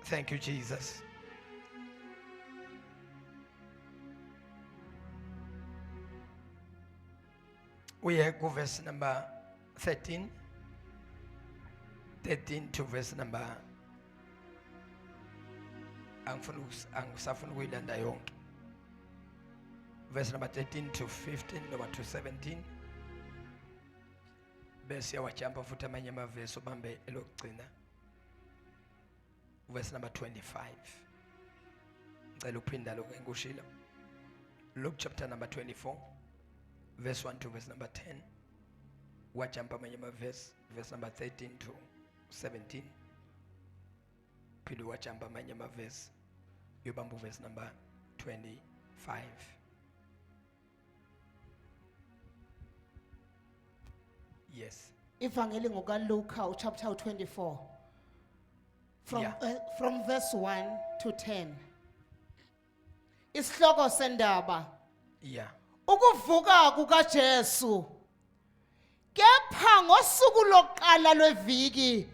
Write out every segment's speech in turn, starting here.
Thank you, Jesus. Uye ku verse number 13. 13 to verse number, angifuni angisafuna ukuyilanda yonke, verse number 13 to 15 noma to 17, bese yawajumpa futhi amanye amavesi, ubambe elokugcina, verse number 25. Ngicela ukuphinda lokho engikushilo. Luke chapter number 24, verse 1 to verse number 10, wajumpa amanye amavesi, verse number 13 to 17, phinde wajumpa amanye amavesi, uyobamba uverse number 25. Yes. Ivangeli ngokaLuka chapter 24 from from verse 1 to 10. Isihloko sendaba: Ukuvuka kukaJesu. Kepha ngosuku lokuqala lweviki,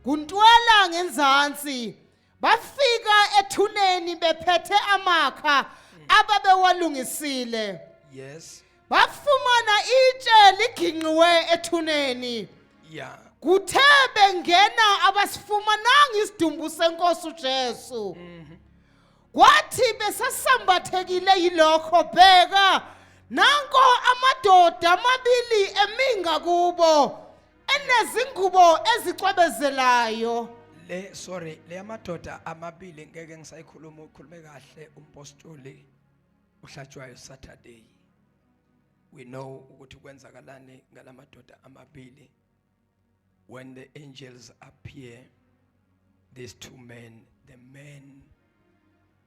kuntwela ngenzansi, bafika ethuneni bephethe amakha ababewalungisile. Bafumana itshe liginqiwe ethuneni. Kuthe bengena, abasifumananga isidumbu senkosi uJesu. Kwathi besasambathekile yilokho, bheka, nanko amadoda amabili eminga kubo enezingubo ezicwebezelayo. Le, sorry, le amadoda amabili ngeke ngisayikhuluma, ukhulume kahle umpostoli uhlatshwayo Saturday. We know ukuthi kwenzakalani ngalamadoda amabili. When the angels appear, these two men, the men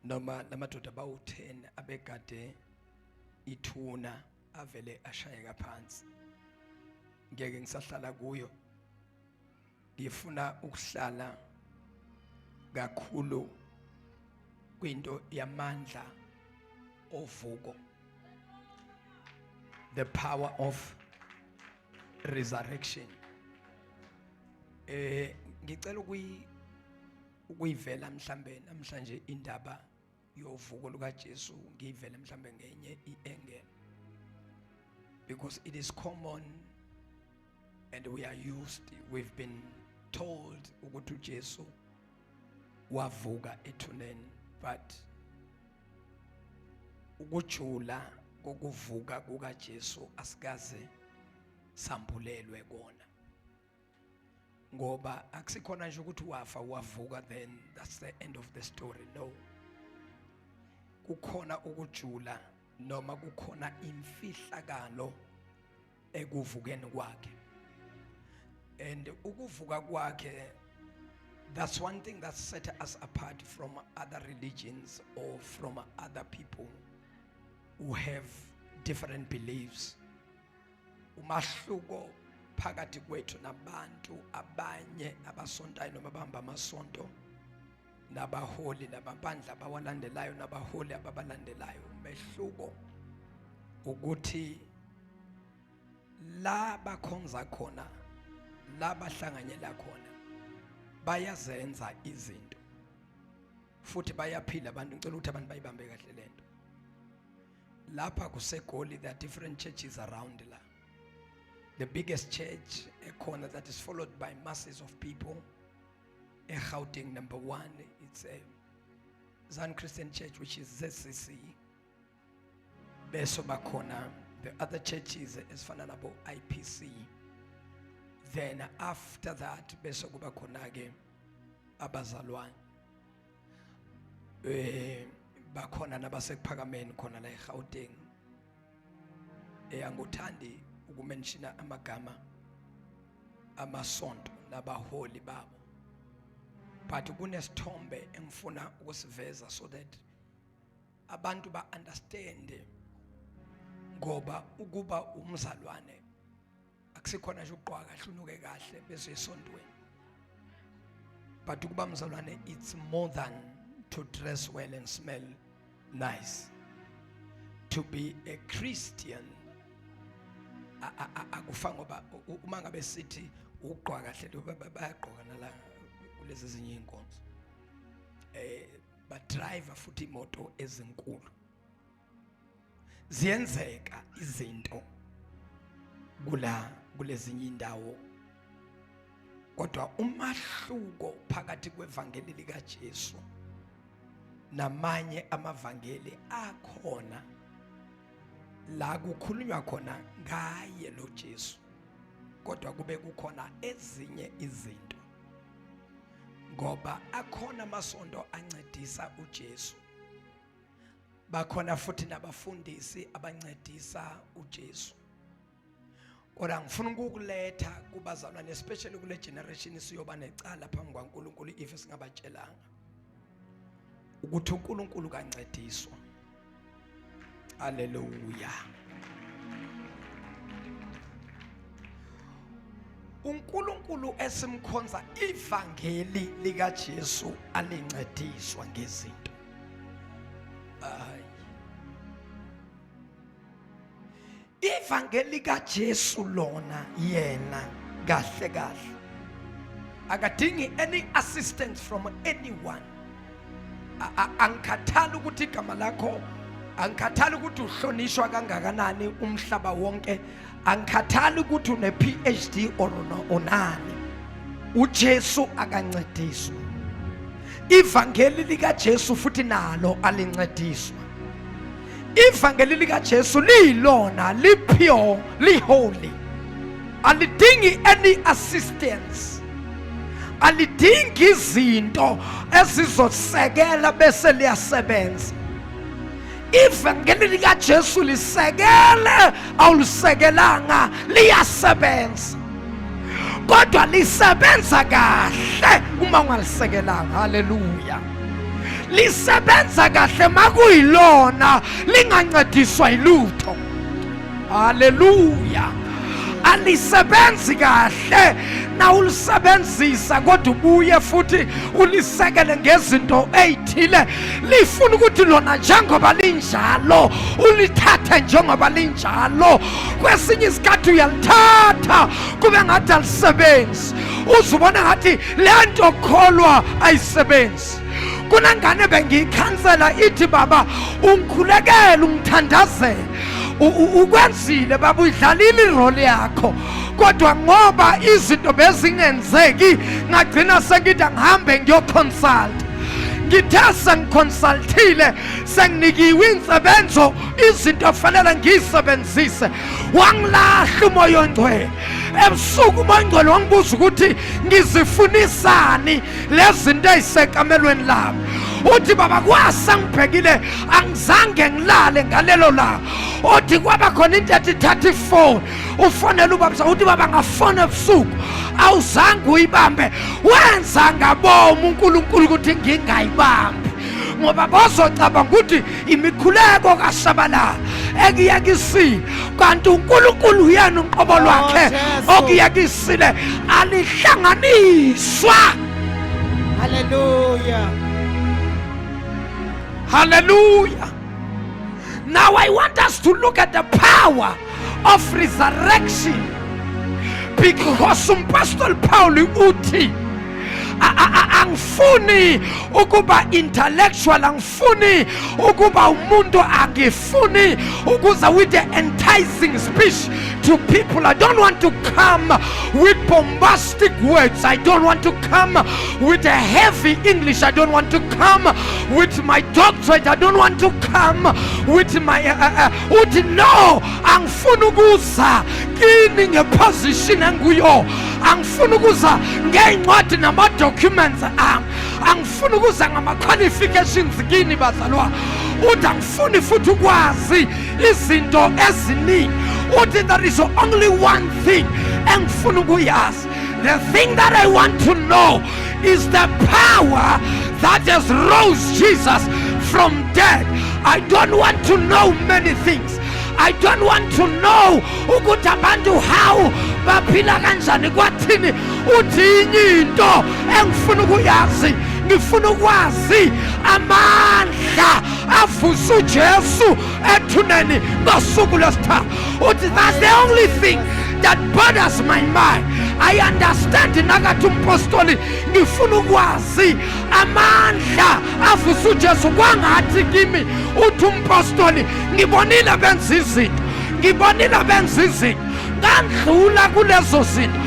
noma lamadoda bawu10 abegade ithuna, avele ashayeka phansi. Ngeke ngisahlala kuyo, ngifuna ukuhlala kakhulu kwinto yamandla ovuko, the power of resurrection. Ngicela ukuyivela mhlambe namhlanje indaba yovuko lukaJesu, ngiyivele mhlambe ngenye iangle, because it is common and we are used, we've been told ukuthi uJesu wavuka ethuneni, but ukujula kokuvuka kukaJesu asikaze sambulelwe kona, ngoba akusikhona nje ukuthi wafa wavuka, then that's the end of the story. No, kukhona ukujula noma kukhona imfihlakalo ekuvukeni kwakhe. And ukuvuka kwakhe, that's one thing that set us apart from other religions or from other people who have different beliefs. Umahluko phakathi kwethu nabantu abanye abasontayo noma abahamba amasonto nabaholi nababandla abawalandelayo nabaholi ababalandelayo, umehluko ukuthi la bakhonza khona, la bahlanganyela khona, bayazenza izinto futhi bayaphila abantu. Ngicela ukuthi abantu bayibambe kahle lento. Lapha kuseGoli, there are different churches around la. The biggest church ekhona that is followed by masses of people eGauteng, number 1, it's a Zion Christian Church, which is ZCC. Bese bakhona the other churches ezifana nabo IPC. Then after that bese kuba khona ke abazalwane, bakhona nabasekuphakameni khona la eGauteng. Anguthandi ukumentiona amagama amasonto nabaholi babo, but kunesithombe engifuna ukusiveza so that abantu ba understand, ngoba ukuba umzalwane akusikhona nje ugqoka kahle, unuke kahle, bese esontweni. But ukuba mzalwane, it's more than to dress well and smell nice. To be a Christian akufa ngoba uma ngabe sithi ugqoka kahle, bayagqoka nala kulezi ezinye inkonzo. Ba drive futhi imoto ezinkulu. Ziyenzeka izinto kula kulezinye indawo, kodwa umahluko phakathi kwevangeli likaJesu namanye amavangeli akhona la kukhulunywa khona ngaye lo Jesu, kodwa kube kukhona ezinye izinto, ngoba akhona amasonto ancedisa uJesu, bakhona futhi nabafundisi abancedisa uJesu. Kodwa ngifuna ukukuletha kubazalwane, especially kule generation siyoba necala phambi kwaNkulunkulu if singabatshelanga ukuthi uNkulunkulu kancediswa. Haleluya. uNkulunkulu esimkhonza, ivangeli likaJesu alincediswa ngezinto. Hayi, ivangeli likaJesu lona yena kahle kahle akadingi any assistance from anyone. Angikhathali ukuthi igama lakho, angikhathali ukuthi uhlonishwa kangakanani umhlaba wonke, angikhathali ukuthi une PhD or unani, uJesu akancediswa. Ivangeli likaJesu futhi nalo alincediswa. Ivangeli likaJesu liyilona, li-pure, li-holy, alidingi any assistance, alidingi izinto ezizosekela bese liyasebenza. Ivangeli likaJesu lisekele awulisekelanga, liyasebenza, kodwa lisebenza kahle uma ungalisekelanga. Haleluya. Lisebenza kahle makuyilona lingancediswa yilutho. Haleluya. Alisebenzi kahle nawulisebenzisa kodwa ubuye futhi ulisekele ngezinto ey'thile. Lifuna ukuthi lona njengoba linjalo ulithathe njengoba linjalo. Kwesinye isikhathi uyalithatha kube ngathi alisebenzi, uzubona ngathi le nto kholwa ayisebenzi. Kunangane bengiyikhansela ithi, "Baba, ungikhulekele, ungithandazele, ukwenzile baba, uyidlalile irole yakho, kodwa ngoba izinto bezingenzeki ngagcina sengithi angihambe ngiyoconsult. Ngithe sengiconsultile, senginikiwe insebenzo, izinto fanele ngiyisebenzise, wangilahla uMoya oNgcwele. Ebusuku uMoya oNgcwele wangibuza ukuthi ngizifunisani lezi zinto ey'sekamelweni lami." Uthi, "Baba, kwasa ngibhekile, angizange ngilale ngalelo langa." Uthi kwaba khona into ethi, "Thatha ifoni ufonele ubaba." Uthi, "Baba, ngafona ebusuku, awuzange uyibambe. Wenza ngabomu uNkulunkulu ukuthi ngingayibambi, ngoba bazocabanga ukuthi imikhuleko kaShabalala ekuyekisile, kanti uNkulunkulu uyena uqobo lwakhe okuyekisile. Alihlanganiswa." Hallelujah. Hallelujah. Now I want us to look at the power of resurrection, because umpostoli Paul uthi, "Angifuni ukuba intellectual, angifuni ukuba umuntu, angifuni ukuza with the enticing speech to people. I don't want to come with bombastic words. I don't want to come with a heavy English. I don't want to come with my doctorate. I don't want to come with my Uthi, "No, angifuni ukuza kini ngeposition enguyo, angifuni ukuza ngey'ncwadi nama-documents ami, angifuni ukuza ngama-qualifications kini bazalwa." Uthi, "Angifuni futhi ukwazi izinto eziningi." Uthi, "There is only one thing engifuna ukuyazi. The thing that I want to know is the power that has rose Jesus from dead. I don't want to know many things. I don't want to know ukuthi abantu how baphila kanjani, kwathini." Uthi, "Inye into engifuna ukuyazi, ngifuna ukwazi amandla avusa uJesu ethuneni ngosuku lwesithathu." Uthi, "That's the only thing that bothers my mind. I understand nakathi umpostoli ngifuna ukwazi amandla avusa uJesu. Kwangathi kimi uthi umpostoli ngibonile benza izinto, ngibonile benza izinto, ngandlula kulezo zinto.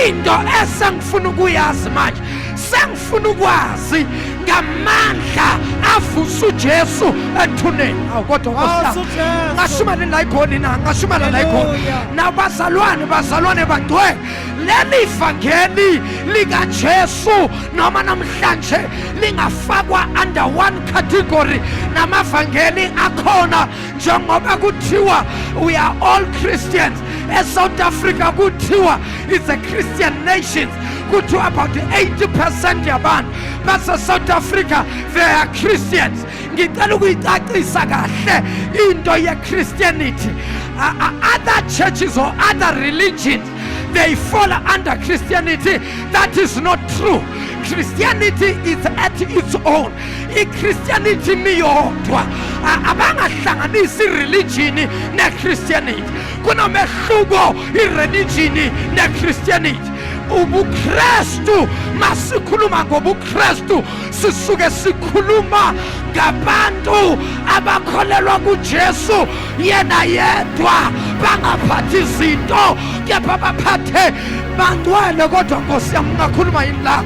Into esengifuna ukuyazi manje, sengifuna ukwazi ngamandla avusa uJesu ethuneni. Awu kodwa Nkosi yami, ngashumela la iGoli na, ngashumela la iGoli nabazalwane, bazalwane bangcwele, leli vangeli likaJesu noma namhlanje lingafakwa under one category namavangeli akhona, njengoba kuthiwa we are all Christians. ESouth Africa kuthiwa it's a Christian nation, kuthiwa about 80% yabantu base South Africa they are Christians. Ngicela ukuyicacisa kahle into ye-Christianity. Other churches or other religions, they fall under Christianity. That is not true. Christianity is at its own. I-Christianity miyodwa. Abangahlanganisi i-religion ne-Christianity. Kunomehluko i-religion ne-Christianity. UbuKristu, masikhuluma ngobuKristu sisuke sikhuluma ngabantu abakholelwa kuJesu yena yedwa, bangaphathi izinto kepha baphathe bangcwele. Kodwa Nkosi yami, ungakhuluma yini la?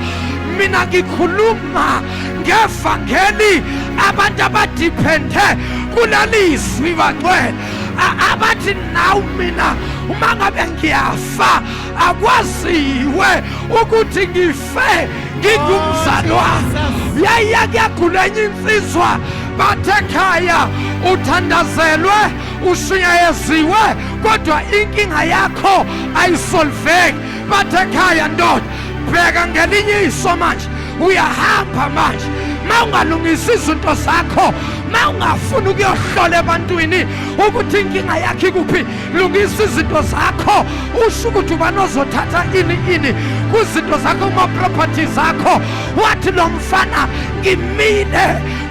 Mina ngikhuluma ngevangeli abantu abadiphende kulalizwi bangcwele, abathi nawu mina uma ngabe ngiyafa akwaziwe ukuthi ngife ngingumzalwane. Yayiya kuyagula enye insizwa, bathe ekhaya uthandazelwe ushinyayeziwe kodwa inkinga yakho ayisolveki. Bathe ekhaya ndoda bheka ngelinye iso manje, uyahamba manje, ma ungalungisa izinto zakho, ma ungafuni ukuyohlola ebantwini ukuthi inkinga yakho ikuphi, lungisa izinto zakho, usho ukuthi ubani ozothatha ini ini kuzinto zakho, kuma-properties akho. Wathi lo mfana ngimile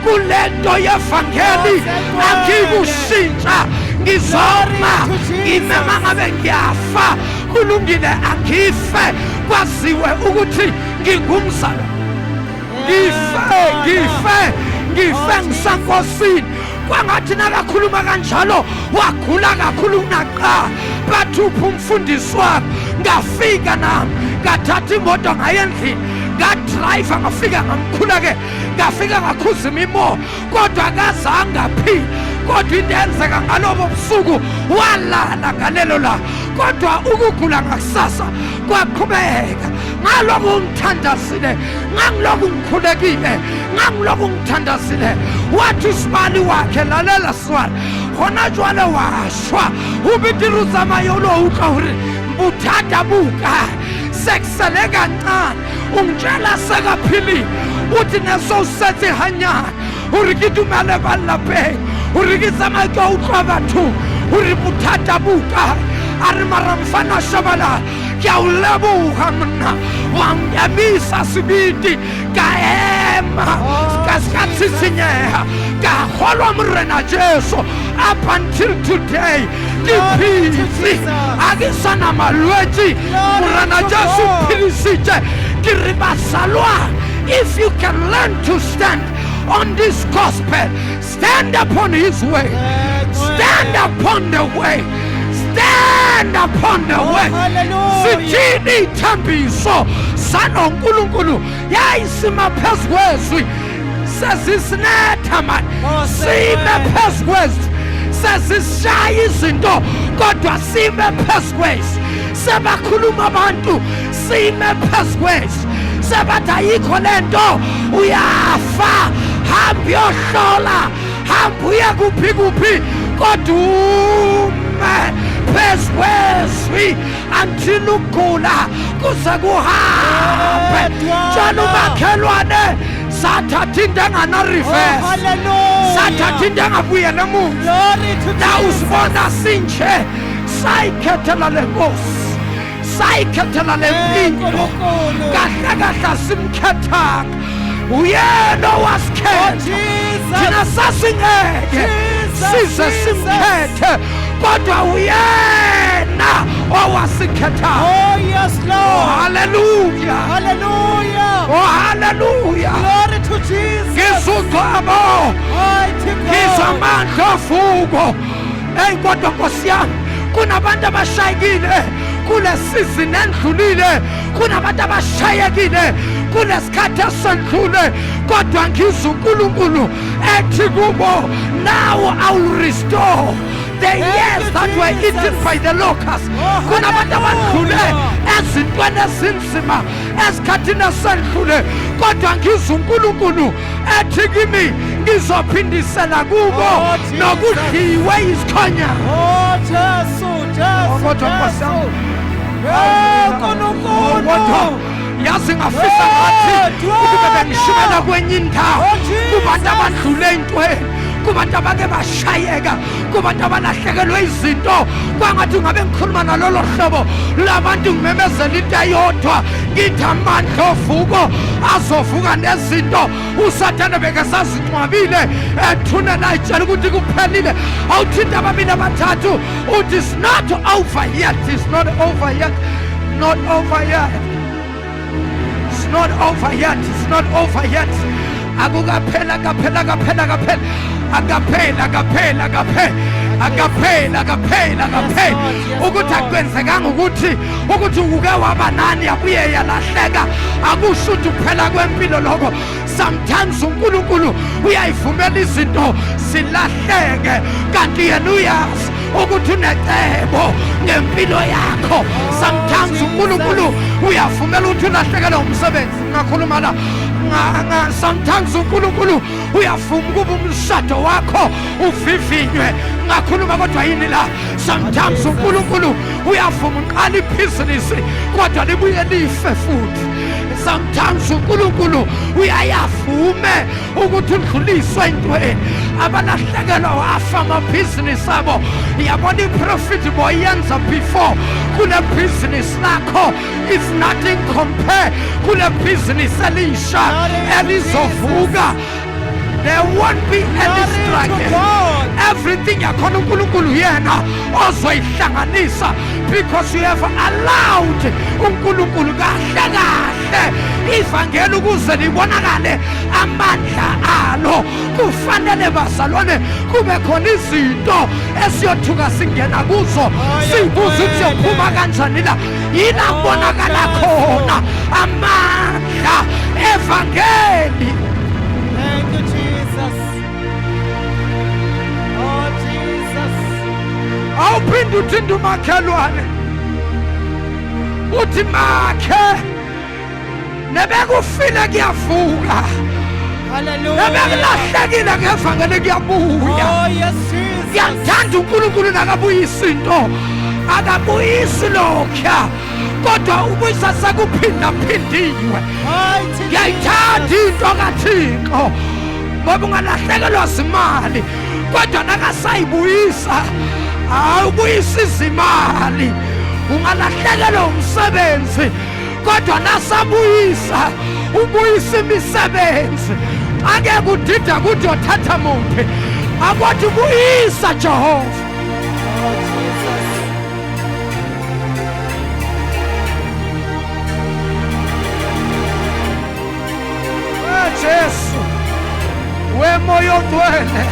kulento yevangeli, angikushintsha, ngizoma ngime mangabe ngiyafa, kulungile angife, kwaziwe ukuthi ngingumzalwane. Ngife, ngife, ngife ngisankosini. Kwangathi nakakhuluma kanjalo wagula kakhulu kunaqala. Bathi uphi umfundisi wakho? Ngafika nami ngathatha imoto ngaya endlini, ngadrayiva ngafika ngamkhula-ke, ngafika ngakhuza imimoya, kodwa akazange aphile. Kodwa into eyenzeka ngalobo busuku walala ngalelo la, kodwa ukugula ngakusasa kwaqhubeka. Ngalokhu ngithandazile, ngangilokhu ngikhulekile, ngangilokhu ngithandazile. Wathi usibali wakhe, lalela sibali, hona jwale washwa ubetiri o tsamaya o lo utlwa hore bothata bo kae, sekusele kancane, ungitshela sekaphilile, uthi nesowusetse hanyane hore ke dumele ba lapeng, hore ke tsamaye ke utlwa batho hore bothata bo kae. A re mara mfana Shabalala, ke a o leboga monna, wa nkemisa sebete, ka ema ka se ka tshitsinyega, ka kgolwa Morena Jesu. Up until today ke phetse, a ke sana malwetse, Morena Jesu phedisitse. Ke re basalwane, if you can learn to stand on this gospel, stand upon his way, stand upon the way, stand upon the way. Sithini ithembiso sanoNkulunkulu yayisima phezu kwezwi, sezisinetha manje, sime phezu kwezwi, sezishaya izinto kodwa sime phezu kwezwi. Sebakhuluma abantu, sime phezu kwezwi, sebathi ayikho lento, uyafa, hamba uyohlola, hamba uye kuphi kuphi, kodwa ume phezu kwezwi until ugula kuze kuhambe. Tshela umakhelwane, sathatha into engana-reverse, sathatha into engabuyela emuva. Na usibona sinje, sayikhethela le nkosi, sayikhethela le mpilo. Kahle kahle asimkhethanga, uyena owasikhetha, thina sasingeke size simkhethe, kodwa uyena Yena owasikhethayo. Oh, yes, Lord. Hallelujah. Hallelujah. Oh, hallelujah. Glory to Jesus. Ngizugcwabo. Mighty Ngizwa God. amandla ovuko. Eyi kodwa Nkosi yami, kunabantu abashayekile kule season endlulile, kunabantu abashayekile kulesikhathi esendlule, kodwa ngizwa uNkulunkulu ethi kubo, now I will restore the Thank years you, that were Jesus. eaten by the locusts. Oh, Kunabantu abadlule hallelujah. ezintweni ezinzima esikhathini esendlule, kodwa ngizwa uNkulunkulu ethi kimi ngizophindisela kubo Oh, Jesus. nokudliwe izikhonyana. Oh, Jesu, Jesu, Kodwa Nkosi Jesu. yami. Eh, Kodwa Nkulunkulu. yazi ngafisa ngathi ukube bengishimela kwenye indawo, Oh, Jesus. kubantu abadlule ey'ntweni, kubantu abake bashayeka, kubantu abalahlekelwe izinto, kwangathi ngabe ngikhuluma nalolo hlobo labantu, ngimemezela into eyodwa, ngithi amandla ovuko azovuka nezinto uSathane bekesazingcwabile ethuneni, ayitshela ukuthi kuphelile. Awuthinta ababili abathathu uthi it's not over yet, it's not over yet, not over yet. It's not over yet. It's not over yet. Akukaphela, kaphela, kaphela, kaphela. Akaphela, akaphela, akaphela. Akaphela, akaphela, akaphela. Lord, yes, Ukuthi Lord. akwenzekanga ukuthi uke waba nani yabuye yalahleka, akusho ukuthi kuphela kwempilo lokho. Sometimes uNkulunkulu uyayivumela izinto zilahleke, kanti yena uyazi ukuthi unecebo ngempilo yakho. Sometimes Jesus. uNkulunkulu uyavumela ukuthi ulahlekelwe umsebenzi. Ngakhuluma la. Sometimes uNkulunkulu uyavuma ukuba umshado wakho uvivinywe. Ngakhuluma kodwa yini la? Sometimes uNkulunkulu uyavuma uqala ibhizinisi kodwa libuye life futhi. Sometimes uNkulunkulu uyayavume ukuthi udluliswe entweni. Abalahlekelwa wafa amabhizinisi abo. Yabona iprofit boyenza before kule business lakho is nothing compare kule business elisha Glory to elizovuka. There won't be any Glory to struggle. God. Everything yakhona uNkulunkulu yena ozoyihlanganisa, because you have allowed uNkulunkulu kahle kahle ivangeli ukuze libonakale amandla alo. Kufanele bazalwane kube khona izinto esiyothuka singena kuzo, sibuze ukuthi siyophuma kanjani la, yila kubonakala khona amandla evangeli. Thank you, Jesus. Oh, Jesus. Awuphinde uthinte umakhelwane uthi makhe nebekufile kuyavuka, Hallelujah. nebekulahlekile ngevangeli kuyabuya. Oh, yes, Jesus. Ngiyamthanda uNkulunkulu nakabuyisa into, akabuyisi lokhuya kodwa ubuyisa sekuphindaphindiwe. Mighty Ngiyayithanda Jesus. into kaThixo, ngoba ungalahlekelwa zimali kodwa nakasayibuyisa awubuyisa izimali. Ungalahlekelwa umsebenzi kodwa nasabuyisa ubuyisa imisebenzi. Ake kudida ukuthi uyothatha muphi, akwathi ubuyisa Jehova. Oh, Jesus. Jesu wemoya ongcwele,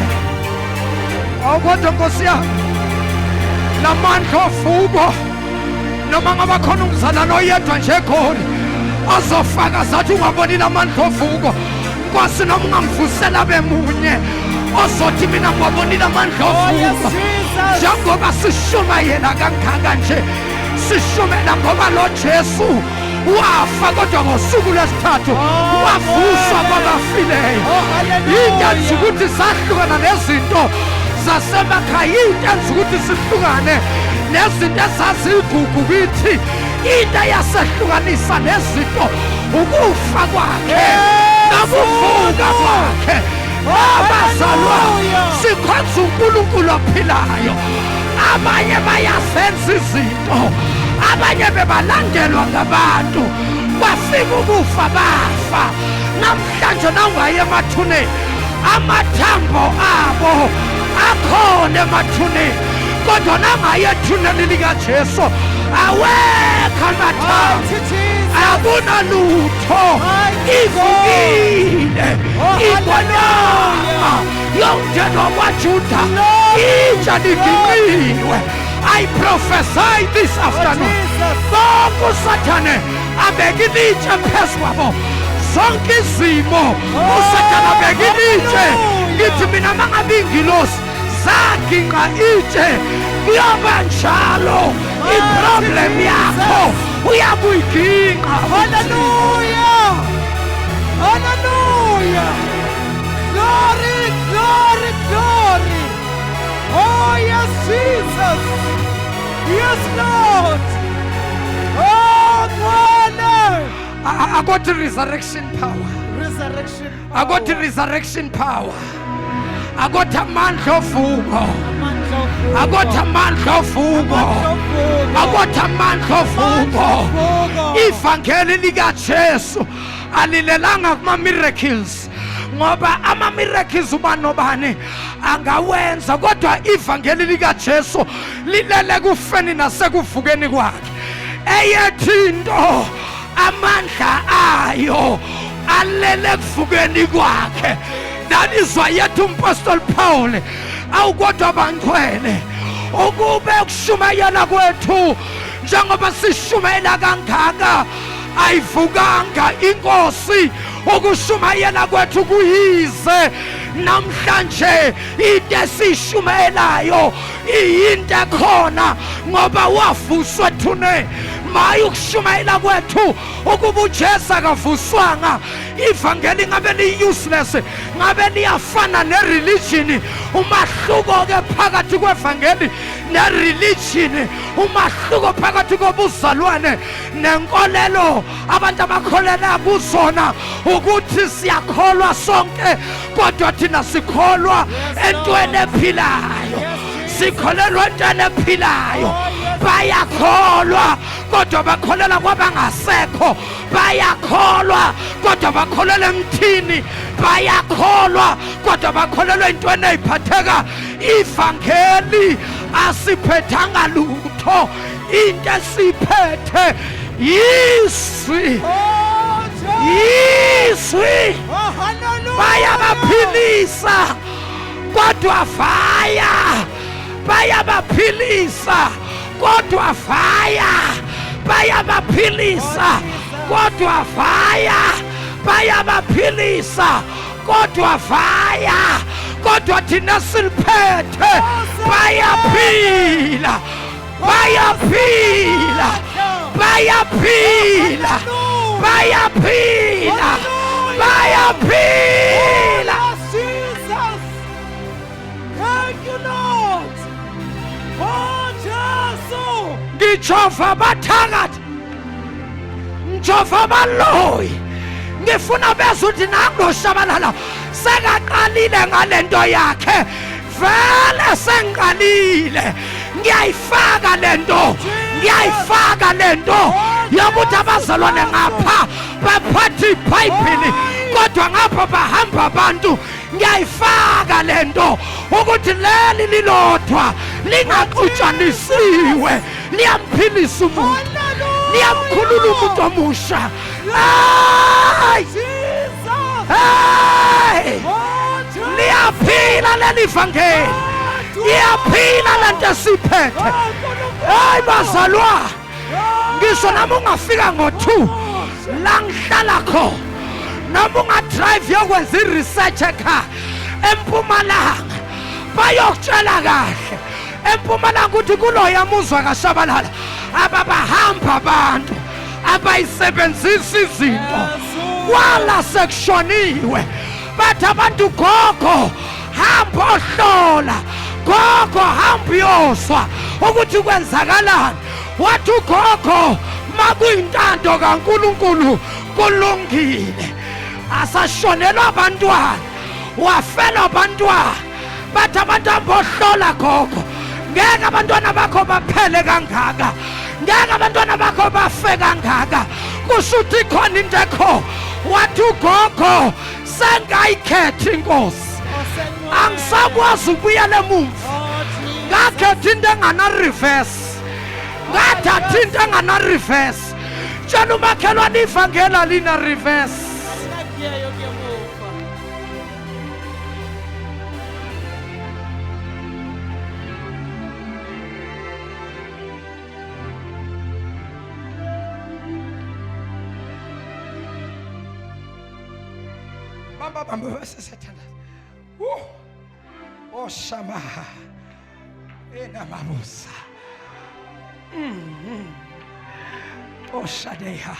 awukodwa Nkosi yami, lamandla ovuko, noma ngaba khona umzalwane oyedwa nje eGoli azofakaza athi ungabonile amandla ovuko, Nkosi, noma ungamvusela bemunye ozothi mina ngiwabonile amandla Oh, yes, ovuko. Jesus. Njengoba sishumayela kangaka nje, sishumela ngoba lo Jesu wafa kodwa ngosuku lwesithathu Oh, wavuswa Lord. kwabafileyo. Oh, hallelujah. Into enza ukuthi sahlukana nezinto zasemakhaya, into enza ukuthi sihlukane nezinto ezazigugu kithi, into eyasehlukanisa nezinto ukufa kwakhe nokuvuka kwakhe. Abazalwa Hallelujah. sikhonza uNkulunkulu ophilayo. Abanye bayazenza izinto, abanye bebalandelwa ngabantu, bafika ukufa bafa. Namhlanje nawungaye emathuneni, amathambo abo akhona emathuneni, Kodwa nangaye ethuneni likaJesu awekho amathambo, akunalutho, ivukile ingonyama yomndeni wakwaJuda, intsha liginqiwe. I prophesy this afternoon, bonke uSathane abeke ilitshe phezu kwabo, zonke izimo uSathane abeke ilitshe. Ngithi mina mangabe ingilosi zaginqa itshe, kuyoba njalo iproblem yakho uyakuyiginqa. Hallelujah! Hallelujah! Glory, glory, glory! Oh, yes, Jesus! Yes, Lord! Oh, glory! Akothi resurrection power. Resurrection Akothi power. resurrection power. Akothi amandla ovuko. Amandla ovuko. Akothi amandla ovuko. Akothi amandla ovuko. Ivangeli likaJesu alilelanga kuma miracles, ngoba ama miracles uba nobani angawenza, kodwa ivangeli likaJesu lilele kufeni nasekuvukeni kwakhe. Eyethi into amandla ayo alele kuvukeni kwakhe. That is why yethu umpostoli Paul, awukodwa bangcwele, ukube ukushumayela kwethu njengoba sishumayela kangaka ayivukanga inkosi, ukushumayela kwethu kuyize. Namhlanje into esishumayelayo iyinto ekhona ngoba wavuswa ethuneni. Maye ukushumayela kwethu ukuba uJesu akavuswanga, ivangeli ngabe li-useless, ngabe liyafana ne-religion. Umahluko ke phakathi kwevangeli ne-religion, umahluko phakathi kobuzalwane nenkolelo abantu abakholela kuzona, ukuthi siyakholwa sonke, kodwa thina sikholwa entweni ephilayo, sikholelwa entweni ephilayo. Bayakholwa kodwa bakholelwa kwabangasekho, bayakholwa kodwa bakholelwa emthini, bayakholwa kodwa bakholelwa entweni eyiphatheka. Ivangeli asiphethanga lutho, into esiphethe yizwi, yizwi. Bayabaphilisa kodwa vaya, bayabaphilisa kodwa vaya, bayabaphilisa kodwa vaya, bayabaphilisa kodwa vaya, kodwa thina siliphethe. Bayaphila, bayaphila, bayaphila, bayaphila, bayaphila. Jesus! Thank you, Lord! Oh, Jesus! Ngijova abathakathi, ngijova abaloyi, ngifuna bezwe ukuthi nangoshabalala sekaqalile ngalento yakhe. Vele sengiqalile, ngiyayifaka lento, ngiyayifaka lento yokuthi abazalwane ngapha baphathe iBhayibheli kodwa ngapha bahamba abantu. Ngiyayifaka lento ukuthi leli lilodwa lingaxutshanisiwe liyamphilisa umuntu, liyamkhulula umuntu omusha. Ay! Hey! Liyaphila leli vangeli, iyaphila lento esiphethe. Hayi bazalwa, ngisho nami ungafika ngo-2 la ngihlala khona, noma ungadrive yokwenza i-research ekhaya eMpumalanga, bayokutshela kahle eMpumalanga ukuthi kuloya muzwa kaShabalala ababahamba abantu abayisebenzisa izinto kwala sekushoniwe. Bathi abantu, gogo hamba ohlola, gogo hamba uyozwa ukuthi kwenzakalani. Wathi ugogo, makuyintando kaNkulunkulu kulungile. Asashonelwa abantwana, wafelwa abantwana. Bathi abantu hamba ohlola gogo, ngeke abantwana bakho baphele kangaka, ngeke abantwana bakho bafe kangaka, kusho ukuthi ikhona into ekho. Wathi ugogo, sengayikhetha inkosi, angisakwazi ukubuyela emuva. Ngakhetha into engana reverse. Ngathatha into engana reverse. Tshela umakhelwane ivangeli alina reverse. Alinagiya yokuyemuva. Bamba bamba bese siyathandaza. Woo. Oh shama. Enamabusa. Oh shadeya.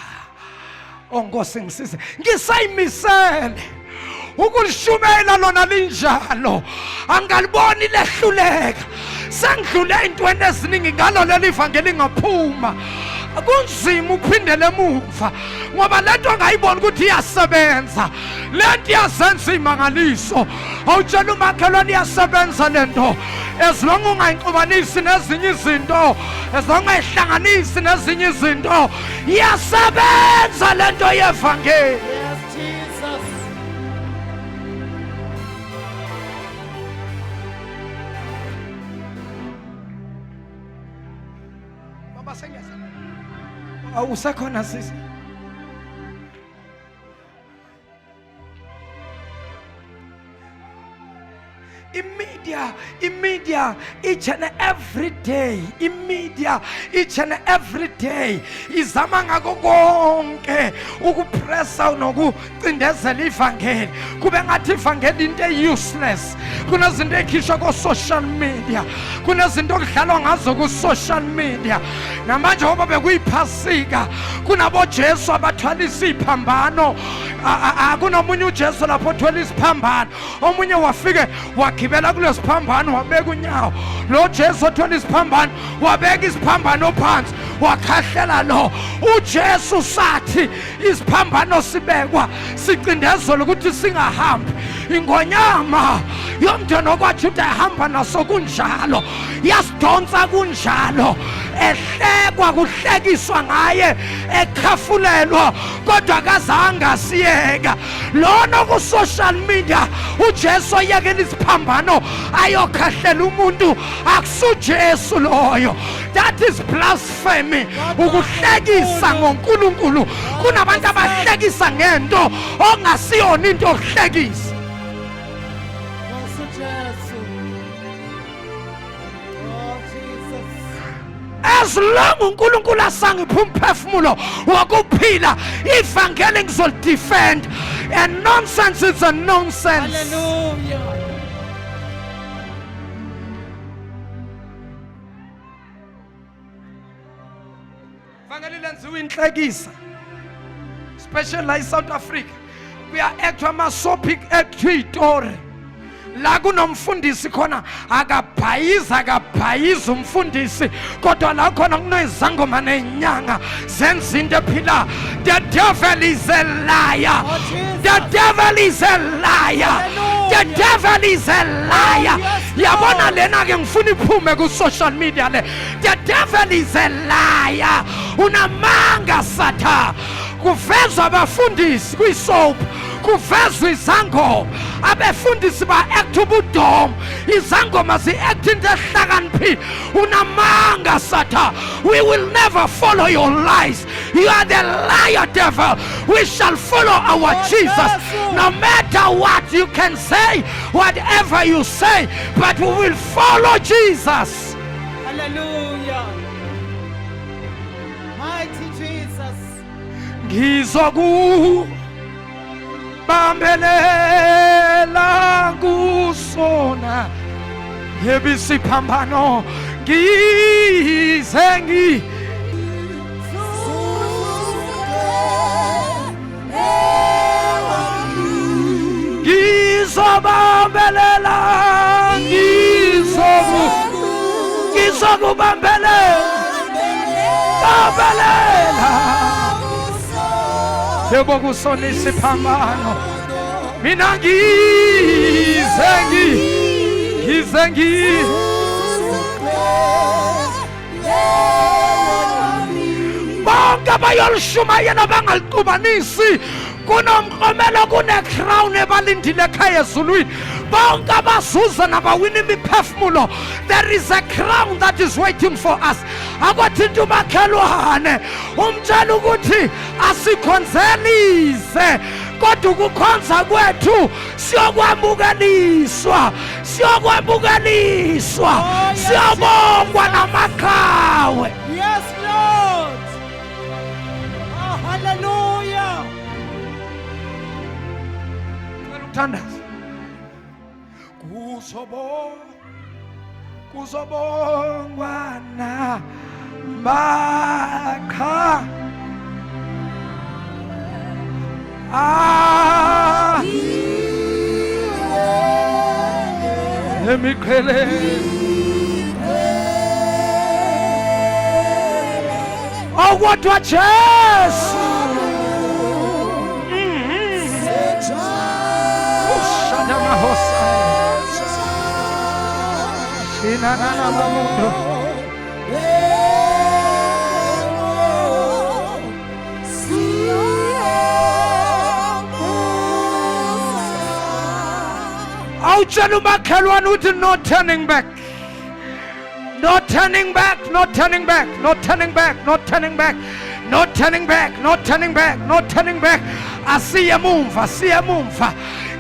Oh Nkosi ngisize. Ngisayimisele ukulishumela lona linjalo. Angaliboni lehluleka. Sengidlule ey'ntweni eziningi ngalo leli vangeli ngaphuma. Kunzima ukuphindela emuva ngoba lento ongayiboni ukuthi iyasebenza, lento iyazenza imangaliso. Awutshela umakhelwane iyasebenza lento, as long ungayixubanisi nezinye izinto, as long ungayihlanganisi nezinye izinto, iyasebenza lento yevangeli. Yes, Jesus. Baba sengiyaza. Awusekhona sisi? Imedia each and every day, imedia each and every day izama ngako konke ukupressa nokucindezela ivangeli, kube ngathi ivangeli into e-useless. Kunezinto ekhishwa ko-social media, kunezinto okudlalwa ngazo ku-social media. Namanje ngoba bekuyiphasika, kunaboJesu abathwalisa iphambano. Kunomunye uJesu lapho othwele isiphambano, omunye wafike wagibela kulesiphambano wabeka unyawo. Lo Jesu othwele isiphambano wabeka isiphambano phansi wakhahlela lo uJesu. Sathi isiphambano sibekwa sicindezela ukuthi singahambi. Ingonyama yomndeni okwaJuda ehamba naso kunjalo, yasidonsa kunjalo, ehlekwa kuhlekiswa ngaye, ekhafulelwa, kodwa akazange asiyeka. Lona ku-social media uJesu oyekela isiphambano ayokhahlela umuntu, akusuJesu loyo. That is blasphemy, ukuhlekisa ngoNkulunkulu. Kunabantu abahlekisa ngento ongasiyona into yokuhlekisa. Nkosi Jesu. Oh Jesus. As long uNkulunkulu asangipha umphefumulo wokuphila, ivangeli ngizolidefend, and nonsense is a nonsense. Hallelujah. Vangeli lenziwa inhlekisa, especially la eSouth Africa. Kuya-actwa ama-soap, actwe iy'tori la kunomfundisi khona akabhayiza, akabhayiza umfundisi, kodwa la khona kunezangoma nenyanga zenza into ephila. The devil is a liar. Oh, Jesus. The devil is a liar. The Hallelujah. devil is a liar. Oh, yes, Yabona Lord. lena ke ngifuna iphume ku social media le. The devil is a liar. Unamanga satha. Kuvezwa abafundisi kwisoap, kuvezwa izangoma, abefundisi ba-act ubudomu, izangoma zi-act into ehlakaniphile. Unamanga satha. We will never follow your lies. You are the liar, devil. We shall follow our Oh, Jesus. Jesu. No matter what you can say, whatever you say, but we will follow Jesus. Hallelujah. Mighty Jesus. Ngizoku bambelela kusona yebisiphambano ngize ngi ngizobambelela ngizoku ngizokubambelela bambelela yebo kusona isiphambano mina ngize ngi ngize ngi bonke abayolishumayela bangalixubanisi Kunomklomelo, kune-crown ebalindile ekhaya ezulwini. Bonke abazuza nabawina imiphefumulo, there is a crown that is waiting for us. Akwathinta umakhelwane umtshela ukuthi asikhonzelize, kodwa ukukhonza kwethu siyokwamukeliswa, siyokwamukeliswa, Oh, yes, siyobongwa namaqhawe. Yes, Lord. Oh, hallelujah. Cela ukuthandaza. Kuzobongwa na maqa ah emiqhele okodwa Jesu. Ushada mahosa shinanana mamundo. Awutshela umakhelwane uthi no turning back, no turning back, no turning back, no turning back, no turning back, no turning back, no turning back, no turning back. Asiye mumva, asiye mumva.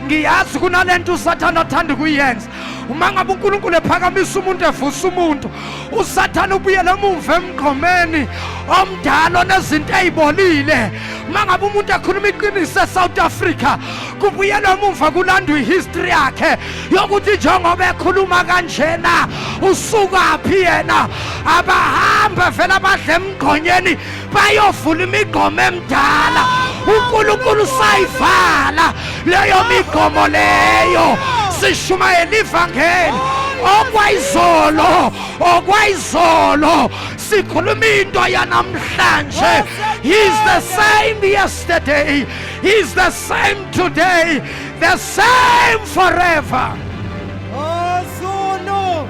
Ngiyazi kunalento uSathane athanda ukuyenza. Uma ngabe uNkulunkulu ephakamisa umuntu, evusa umuntu, uSathane ubuyele emumva emgqomeni omdala onezinto ezibolile. Uma ngabe umuntu ekhuluma iqiniso eSouth Africa, kubuyelwa emumva kulandwa ihistory yakhe yokuthi njengoba ekhuluma kanjena usukaphi yena. Abahambe vele abadle emgqonyeni bayovula imigqomo emdala. uNkulunkulu sayivala leyo migomo leyo. Sishumayela ivangeli okwayizolo, okwayizolo, sikhuluma into yanamhlanje. He's the same yesterday, he's the same today, the same forever. Oh, Zulu.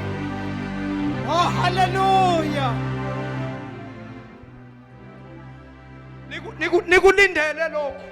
Oh, hallelujah. Nikulindele lokhu,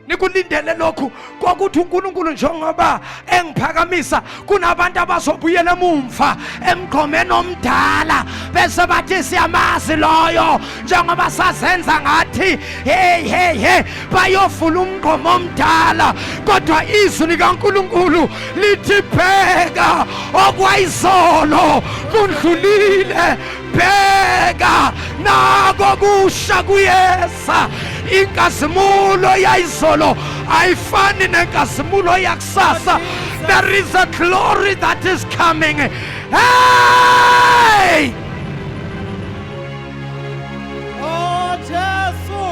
nikulindele lokhu kokuthi uNkulunkulu njengoba engiphakamisa kunabantu abazobuyela emumva emgqomeni omdala bese bathi siyamazi loyo njengoba sazenza ngathi hey hey hey, bayovula umgqomo omdala. Kodwa izwi likaNkulunkulu lithi bheka okwayizolo kundlulile, bheka nako kusha kuyeza. Inkazimulo yayizolo ayifani nenkazimulo yakusasa. There is a glory that is coming. Hey! Oh, Jesu.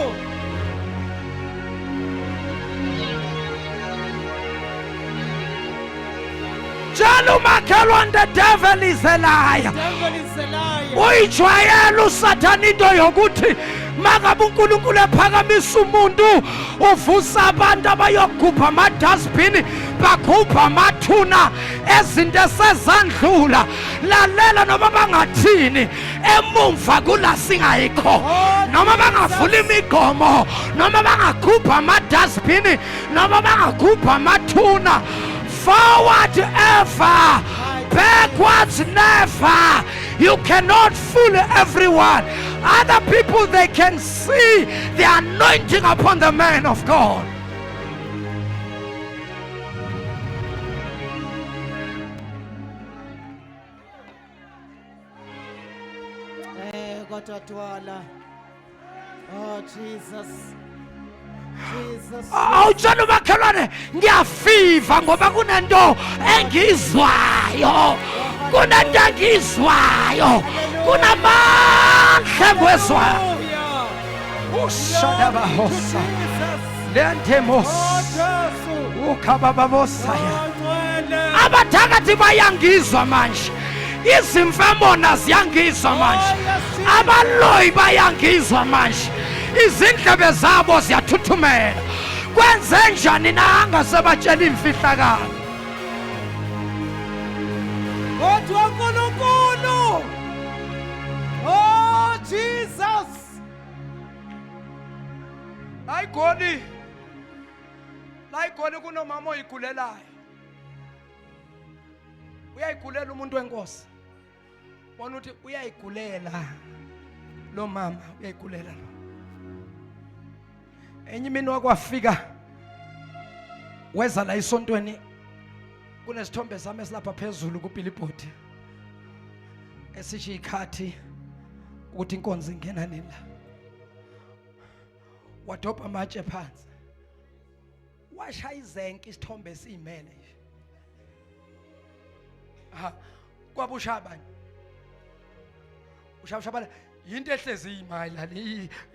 Tshela umakhelwane, the devil is a liar. Devil is a liar. Uyijwayele uSathane into yokuthi mangabe uNkulunkulu ephakamisa umuntu uvusa abantu abayogubha ama-dustbin, bakhupha amathuna ezinto esezandlula. Lalela, noma bangathini emumva kula singayikho, noma bangavula imigomo, noma bangakhupha ama-dustbin, noma bangakhupha amathuna, forward ever, backwards never. You cannot fool everyone. Other people, they can see the anointing upon the man of God. Kodwa Twala. Oh, Jesus. Jesus. Awutshela umakhelwane, ngiyafiva ngoba kunento engizwayo, kunento engizwayo, kunamandla engiwezwayo. Hallelujah. Ushadabahosa Jesus. lentemos Oh, Jesu. ukhabababosaya. Oh, Ngcwele. Abathakathi bayangizwa manje, izimfemona ziyangizwa manje, abaloyi bayangizwa manje, izindlebe zabo ziyathuthumela. Kwenze njani nanga sebatshela imfihlakalo? Kodwa uNkulunkulu. Oh, Jesus. La iGoli, la iGoli kunomama oyigulelayo. Uyayigulela umuntu wenkosi. Bona ukuthi uyayigulela lo mama, uyayigulela lo. Enye imini wakwafika weza la esontweni kunesithombe sami esilapha phezulu kupilibhodi esisho ikhathi ukuthi inkonzo ingena nini la. Wadobha amatshe phansi washaya izenke isithombe esiyimele nje. Ha, kwabushaya abanye ushaya ushabala yinto ehlezi iyimayila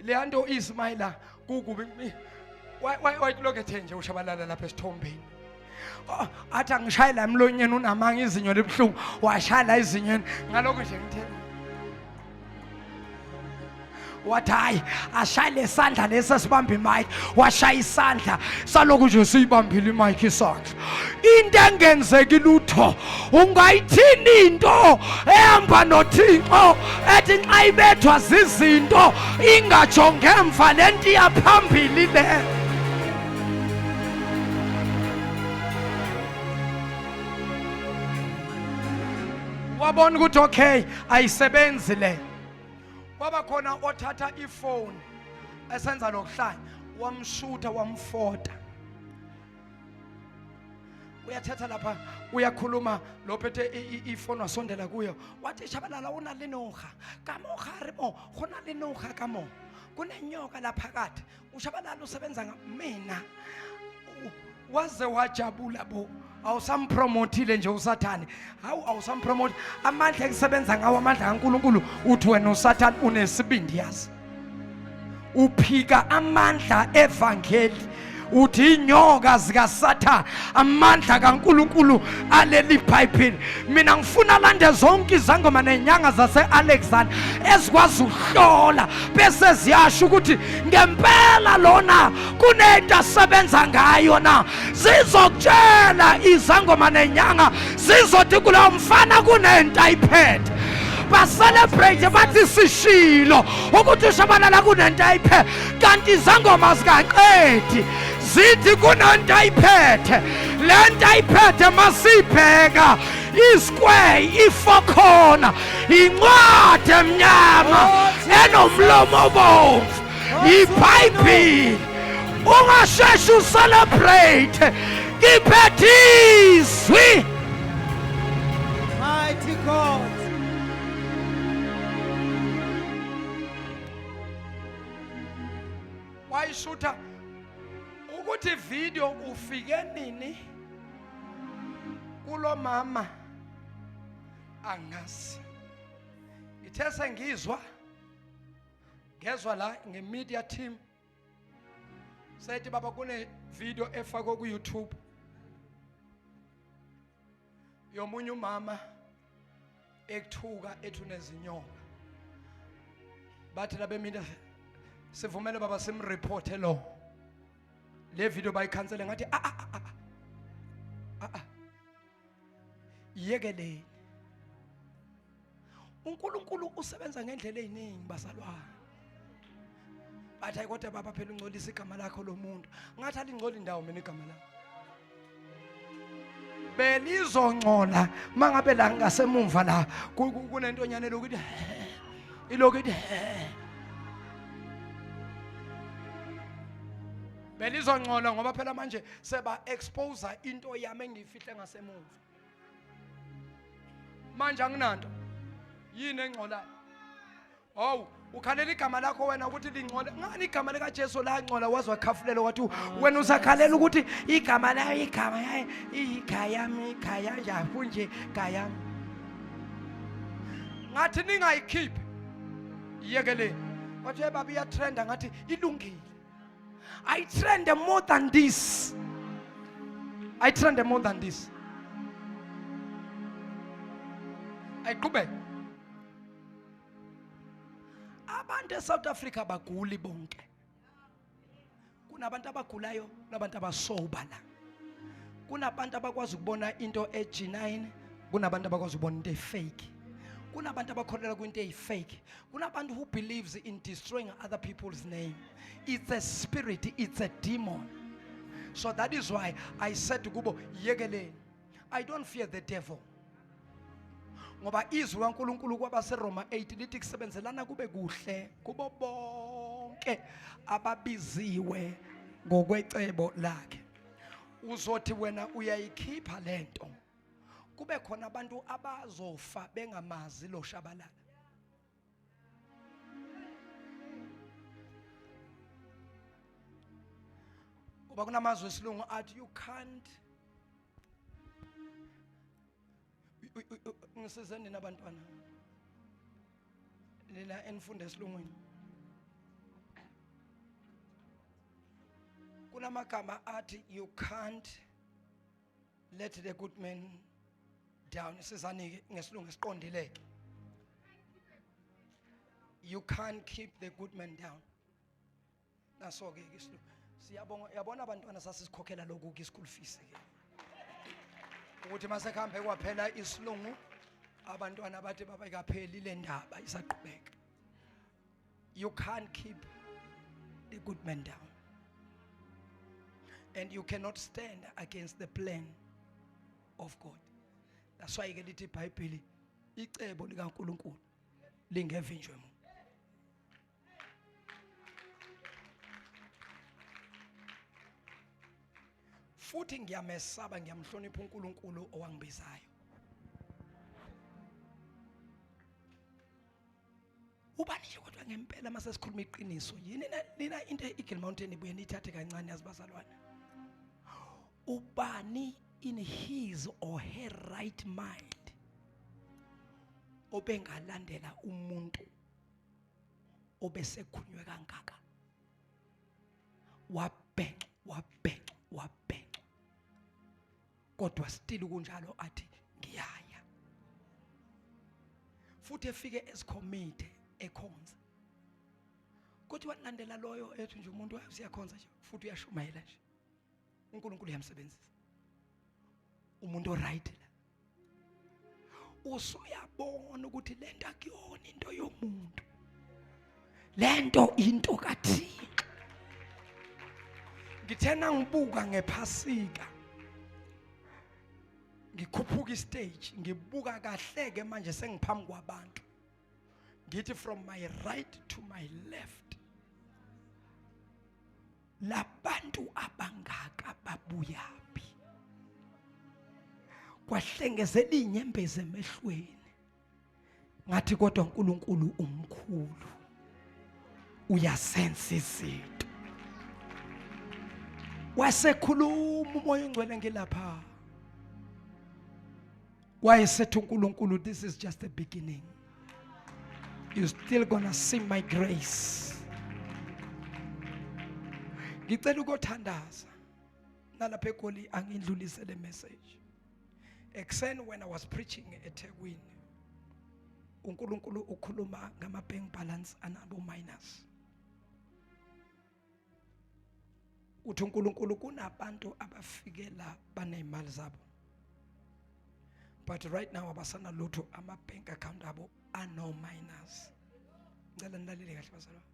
leya nto iyisimayila kukubi wayilokhu ethe nje ushabalala lapha esithombeni. Oh, athi angishaye la emlonyeni unamanga izinyo libuhlungu washaya la ezinyweni ngalokho nje ngithe wathi hayi ashaye lesandla lesi esibamba imic washaya isandla salokhu nje siyibambile imic isandla. Into engenzeki lutho ungayithini into ehamba noThixo ethi nxa ibethwa zizinto ingatsho ngemva lento iyaphambili le. Wabona ukuthi okay ayisebenzi le. Kwaba khona othatha ifoni esenza lokuhlanya wamshutha wamfota. Uyathetha lapha uyakhuluma lo phethe ifoni wasondela kuyo wathi shabalala una le noga ka mo gare mo go na le noga ka mo kunenyoka lapha phakathi ushabalala usebenza mina. Waze wajabula bo, awusampromotile nje uSathane. Hawu, awusampromote amandla ekusebenza ngawo amandla kaNkuluNkulu. Uthi wena uSathane unesibindi yazi uphika amandla evangeli, uthi inyoka zikaSathane amandla kaNkuluNkulu aleli Bhayibheli. Mina ngifuna lande zonke izangoma nenyanga zase-Alexander ezikwazi ukuhlola bese ziyasho ukuthi ngempela lona kunento asebenza ngayo na. Zizokutshela izangoma nenyanga zizothi kulowo mfana kunento ayiphethe, bacelebrate bathi sishilo ukuthi ushabalala kunento ayiphethe, kanti izangoma zikaqedi zithi kunento ayiphethe. Le nto ayiphethe masibheka isquare i-four corner incwadi emnyama enomlomo obomvu iBhayibheli. Ungasheshi ucelebrate, ngiphethe izwi. Mighty God. Wayishutha ukuthi video ufike nini kulo mama angazi. Ngithe sengizwa ngezwa la nge-media team sethi baba kune video efakwe ku YouTube yomunye umama ekuthuka ethi unezinyoka. Bathi labe mina sivumele baba simreporte lo le video bayikhansele. Ngathi a a a a a yekeleni. uNkulunkulu usebenza ngendlela eziningi bazalwane. Bathi hayi kodwa baba phela ungcolisa igama lakho lomuntu. Ngathi alingcoli indawo mina igama lakho belizongcola mangabe la ngasemumva la kunentonyana elokuthi ilokuthi belizongcola ngoba phela manje seba expose into yami engiyifihle ngasemuva. Manje anginanto yini engcolayo. Hawu, ukhalela igama lakho wena ukuthi lingcole ngani? Igama likaJesu langcola waze wakhafulela wathi wena usakhalela ukuthi igama layo igama yayo ikhayami ikhaya njafu nje kayami. Ngathi ningayikhiphi iyekeleni. Wathi hey baba iyatrenda. Ngathi ilungile, I trend more than this, I trend more than this. Ayiqhubeke. Abantu eSouth Africa baguli bonke, kunabantu abagulayo kunabantu abasober la, kunabantu abakwazi ukubona into e-G9, kunabantu abakwazi ukubona into efake. Kunabantu abakholelwa kwinto eyi-fake. Kunabantu who believes in destroying other people's name. It's a spirit, it's a demon. So that is why I said kubo, yekeleni. I don't fear the devil. Ngoba izwi kaNkuluNkulu kwabaseRoma 8 lithi kusebenzelana kube kuhle kubo bonke ababiziwe ngokwecebo lakhe. Uzothi wena uyayikhipha lento. Kube khona abantu abazofa bengamazi lo Shabalala. Ngoba kunamazwi esilungu athi you can't. Ngisize nina abantwana nina enifunda esilungwini. Kunamagama athi you can't let the good man down. Sizani ngesilungu esiqondile ke. You can't keep the good man down. Naso ke isilungu. Siyabonga, yabona abantwana sasisikhokhela lokhu ke school fees ke. Ukuthi mase kuhambe kwaphela isilungu, abantwana bathi baba ikapheli le ndaba, isaqhubeka. You can't keep the good man down. And you cannot stand against the plan of God. That's why ke lithi iBhayibheli, icebo likaNkuluNkulu lingevinjwe muntu. Futhi ngiyamesaba, ngiyamhlonipha uNkulunkulu owangibizayo. Ubani nje kodwa ngempela mase sikhuluma iqiniso, yini nina into eEagle Mountain ibuye nithathe kancane yazi bazalwane. Ubani in his or her right mind obengalandela umuntu obesekhunywe kangaka, wabhenca, wabhenca, wabhenca, kodwa still kunjalo athi ngiyaya, futhi efike esikhomithe ekhonza, kodwa walandela loyo ethi nje umuntu uyakhonza nje futhi uyashumayela nje, uNkulunkulu uyamsebenzisa umuntu oright la. Usuyabona ukuthi lento akuyona into yomuntu, lento into kaThixo. Ngithena ngibuka ngephasika, ngikhuphuka istage, ngibuka kahle ke manje sengiphambi kwabantu, ngithi from my right to my left, labantu abangaka babuyaphi? Kwahlengezela inyembezi emehlweni, ngathi kodwa uNkulunkulu umkhulu, uyasensa izinto. Wasekhuluma uMoya oNgcwele ngilapha, wayesethi uNkulunkulu, this is just the beginning, you still gonna see my grace. Ngicela ukothandaza nalapha eGoli, angindlulise le message. Ekseni when I was preaching eThekwini, uNkulunkulu ukhuluma ngama bank balance anabo minus. Uthi uNkulunkulu kunabantu abafikela banezimali zabo, but right now abasana lutho, ama bank account abo ano minus. Ngicela nilalele kahle bazalwane.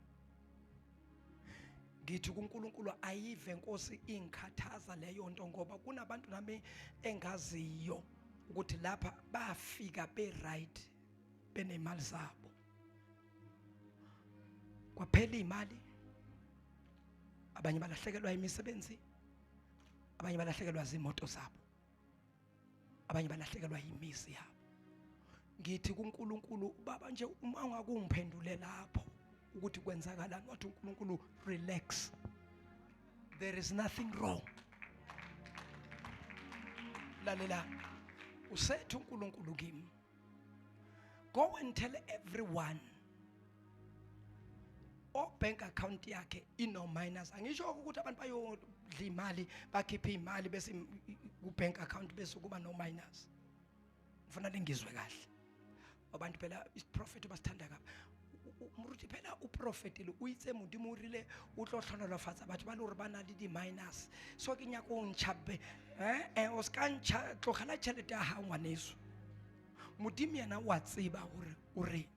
Ngithi kuNkulunkulu ayive Nkosi ingikhathaza leyo nto, ngoba kunabantu nami engaziyo ukuthi lapha bafika be right benemali zabo, kwaphela imali, abanye balahlekelwa imisebenzi, abanye balahlekelwa zimoto zabo, abanye balahlekelwa imizi yabo. Ngithi kuNkulunkulu, baba nje uma ungakungiphendule lapho ukuthi kwenzakalani, wathi uNkulunkulu relax, there is nothing wrong. Lalela, usethu uNkulunkulu kimi, go and tell everyone o bank account yakhe ino minus. Angisho ukuthi abantu bayodla imali, bakhiphe imali bese ku bank account bese kuba no minus. Ngifuna ningizwe kahle abantu, phela isiprofeto basithanda kabi. Moruti phela o profetile, o itse Modimo o rile o tlo hlonolofatsa batho ba le gore ba na le di-minus, so ke nyako o ntšha o se ka ntšha, tlogela tšhelete ya gago ngwaneso. Modimo yena wa tseba hore o re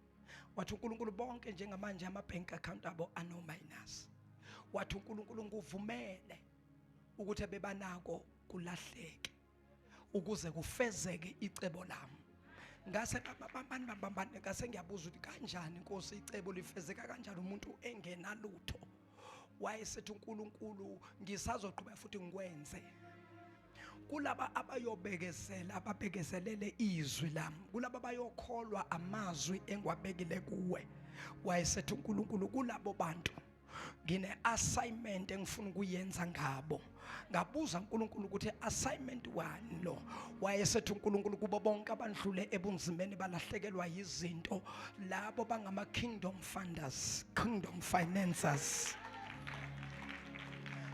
wathi uNkulunkulu bonke njengamanje ama bank account abo ano minus. Wathi uNkulunkulu nguvumele ukuthi bebanako kulahleke ukuze kufezeke icebo lami. Ngase bambani bambani, ngase ngiyabuza ukuthi kanjani Nkosi icebo lifezeka kanjani umuntu engenalutho. Wayesethi uNkulunkulu ngisazoqhubeka futhi ngikwenze kulaba abayobekezela, ababekezelele izwi lami, kulaba abayokholwa amazwi engiwabekile kuwe. Wayesethi uNkulunkulu kulabo bantu ngine assignment engifuna ukuyenza ngabo. Ngabuza uNkulunkulu ukuthi assignment wani lo. Wayesethi uNkulunkulu kubo bonke abandlule ebunzimeni balahlekelwa yizinto, labo bangama kingdom funders, kingdom financiers.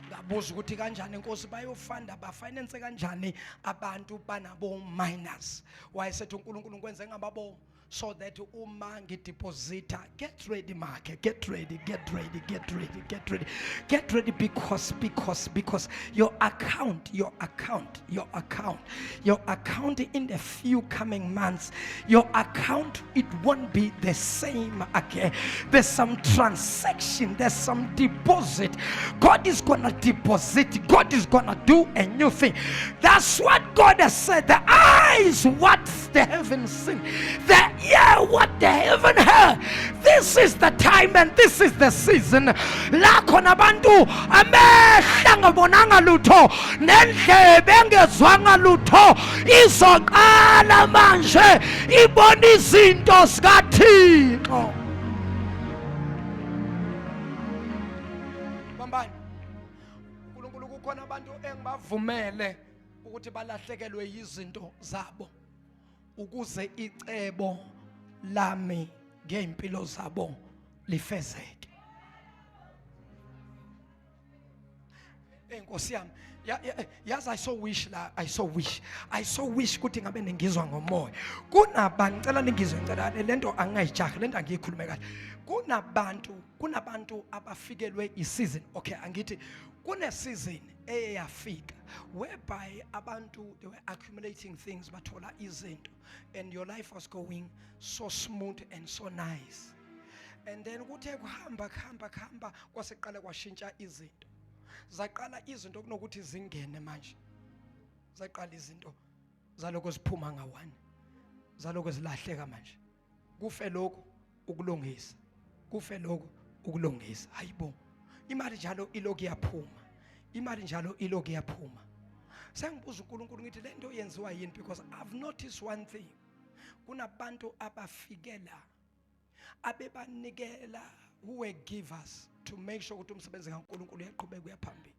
Ngabuza ukuthi kanjani inkosi bayofunda bafinance kanjani abantu banabo minus. Wayesethi uNkulunkulu ngikwenze ngababo so that uma ngideposita, get ready market, get ready, get ready, get ready, get ready, get ready, because your account, your account, your account, your account in the few coming months, your account, it won't be the same again. There's some transaction, there's some deposit. God is going to deposit. God is going to do a new thing. That's what God has said. The eyes what the heaven seen, the ear what the heaven heard. This is the time and this is the season. La khona abantu amehla angabonanga lutho nendlebe engezwanga lutho izoqala manje ibona izinto zikaThixo. Bambani uNkulunkulu, kukhona abantu engibavumele ukuthi balahlekelwe yizinto zabo ukuze icebo lami ngeimpilo zabo lifezeke. Hey Nkosi yami, yazi I so wish la, I so wish, I so wish ukuthi ngabe ningizwa ngomoya. Kunabantu, ngicela ningizwe, ngicela lento angingayijahi, lento angiyikhulume kahle. Kunabantu abafikelwe i-season. Okay, angithi kune season eyafika whereby abantu they were accumulating things, bathola izinto, and your life was going so smooth and so nice. And then kuthe kuhamba kuhamba kuhamba kwaseqala kwashintsha izinto, zaqala izinto kunokuthi zingene manje, zaqala izinto zaloko ziphuma ngawani, zaloko zilahleka manje. Kufe lokhu ukulungisa, kufe lokhu ukulungisa. Hayibo, imali njalo ilokhu iyaphuma, imali njalo ilokhu iyaphuma. Sengibuza uNkulunkulu ngithi lento yenziwa yini, because I've noticed one thing, kunabantu abafikela abebanikela, who were givers to make sure ukuthi umsebenzi kaNkulunkulu uyaqhubeka uyaphambili.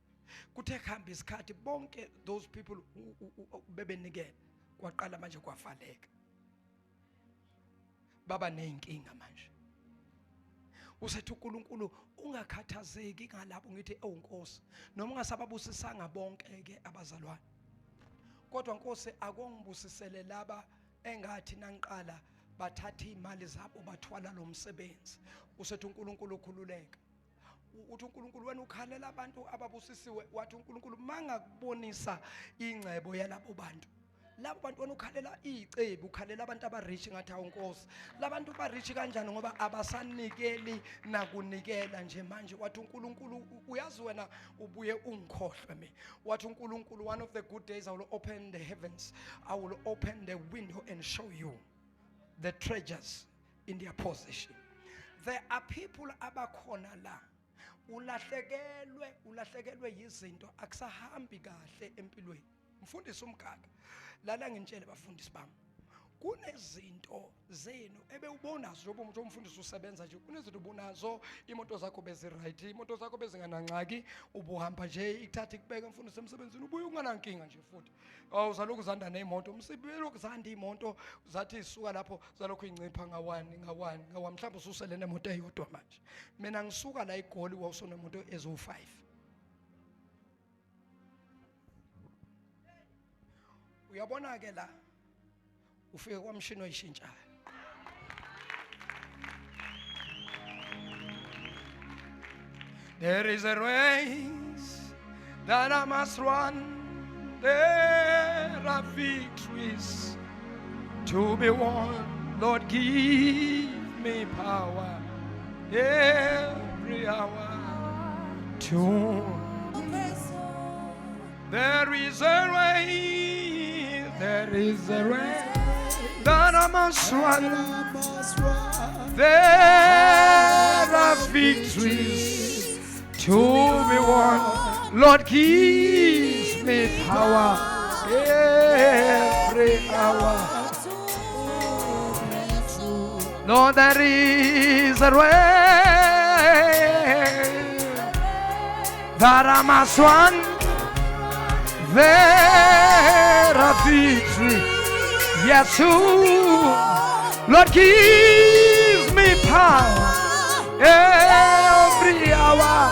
Kuthe kuhamba isikhathi bonke those people bebenikela kwaqala manje kwavaleka, baba nezinkinga manje. Usethi uNkulunkulu ungakhathazeki ngalabo. Ngithi ewu Nkosi, noma ungasababusisanga bonke ke abazalwane, kodwa Nkosi akongibusisele laba engathi nangiqala bathatha imali zabo bathwala lo msebenzi. Usethi uNkulunkulu ukhululeka. Uthi uNkulunkulu wena ukhalela abantu ababusisiwe. Wathi uNkulunkulu mangakubonisa ingcebo yalabo bantu, labo bantu wena ukhalela icebi, ukhalela abantu abarich. Ngathi awu Nkosi, labantu barich kanjani ngoba abasanikeli nakunikela nje manje. Wathi uNkulunkulu uyazi wena ubuye ungikhohlwe mina. Wathi uNkulunkulu one of the good days I will open the heavens, I will open the window and show you the treasures in their possession. There are people abakhona la ulahlekelwe yizinto, akusahambi kahle empilweni. Mfundisi umgaga lala, ngintshele bafundisi bami, kunezinto zenu ebewubonazo njengoba umuntu umfundisi usebenza nje, kunezinto ubunazo, imoto zakho bezi-right, imoto zakho bezinganangxaki, ubuhamba nje ikuthatha ikubeka mfundisi emsebenzini, ubuye unganankinga nje futhi. Awuzalokhu zanda ney'moto umsibelokhu zanda iy'moto, zathi zisuka lapho zalokhu incipha ngawani ngawani ngawani, mhlawumbe ususele nemoto eyodwa manje. Mina ngisuka la eGoli wawusunemoto eziwu-5. Uyabona ke la ufike kwamshini oyishintshayo. There is a race that I must run. There are victories. To be won. Lord, give me power every hour to. There is a way, there is a way that I must run. There are victories to be won. Lord, give me power every hour. Lord, there is a way that I must run. There are victory. Yes, who? Lord, give me power every hour.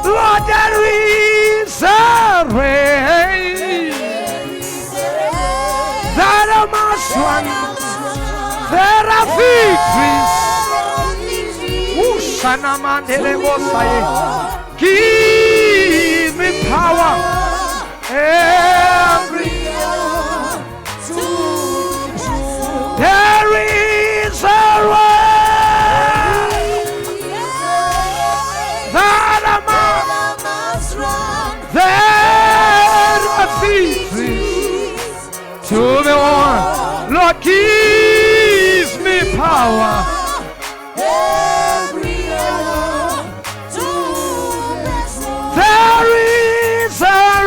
Lord, there is a way that I must run. There are victories. Give me power every hour. There is a way that I must run. There are victories to be won. Lord, give me power. Every hour to press on. There is a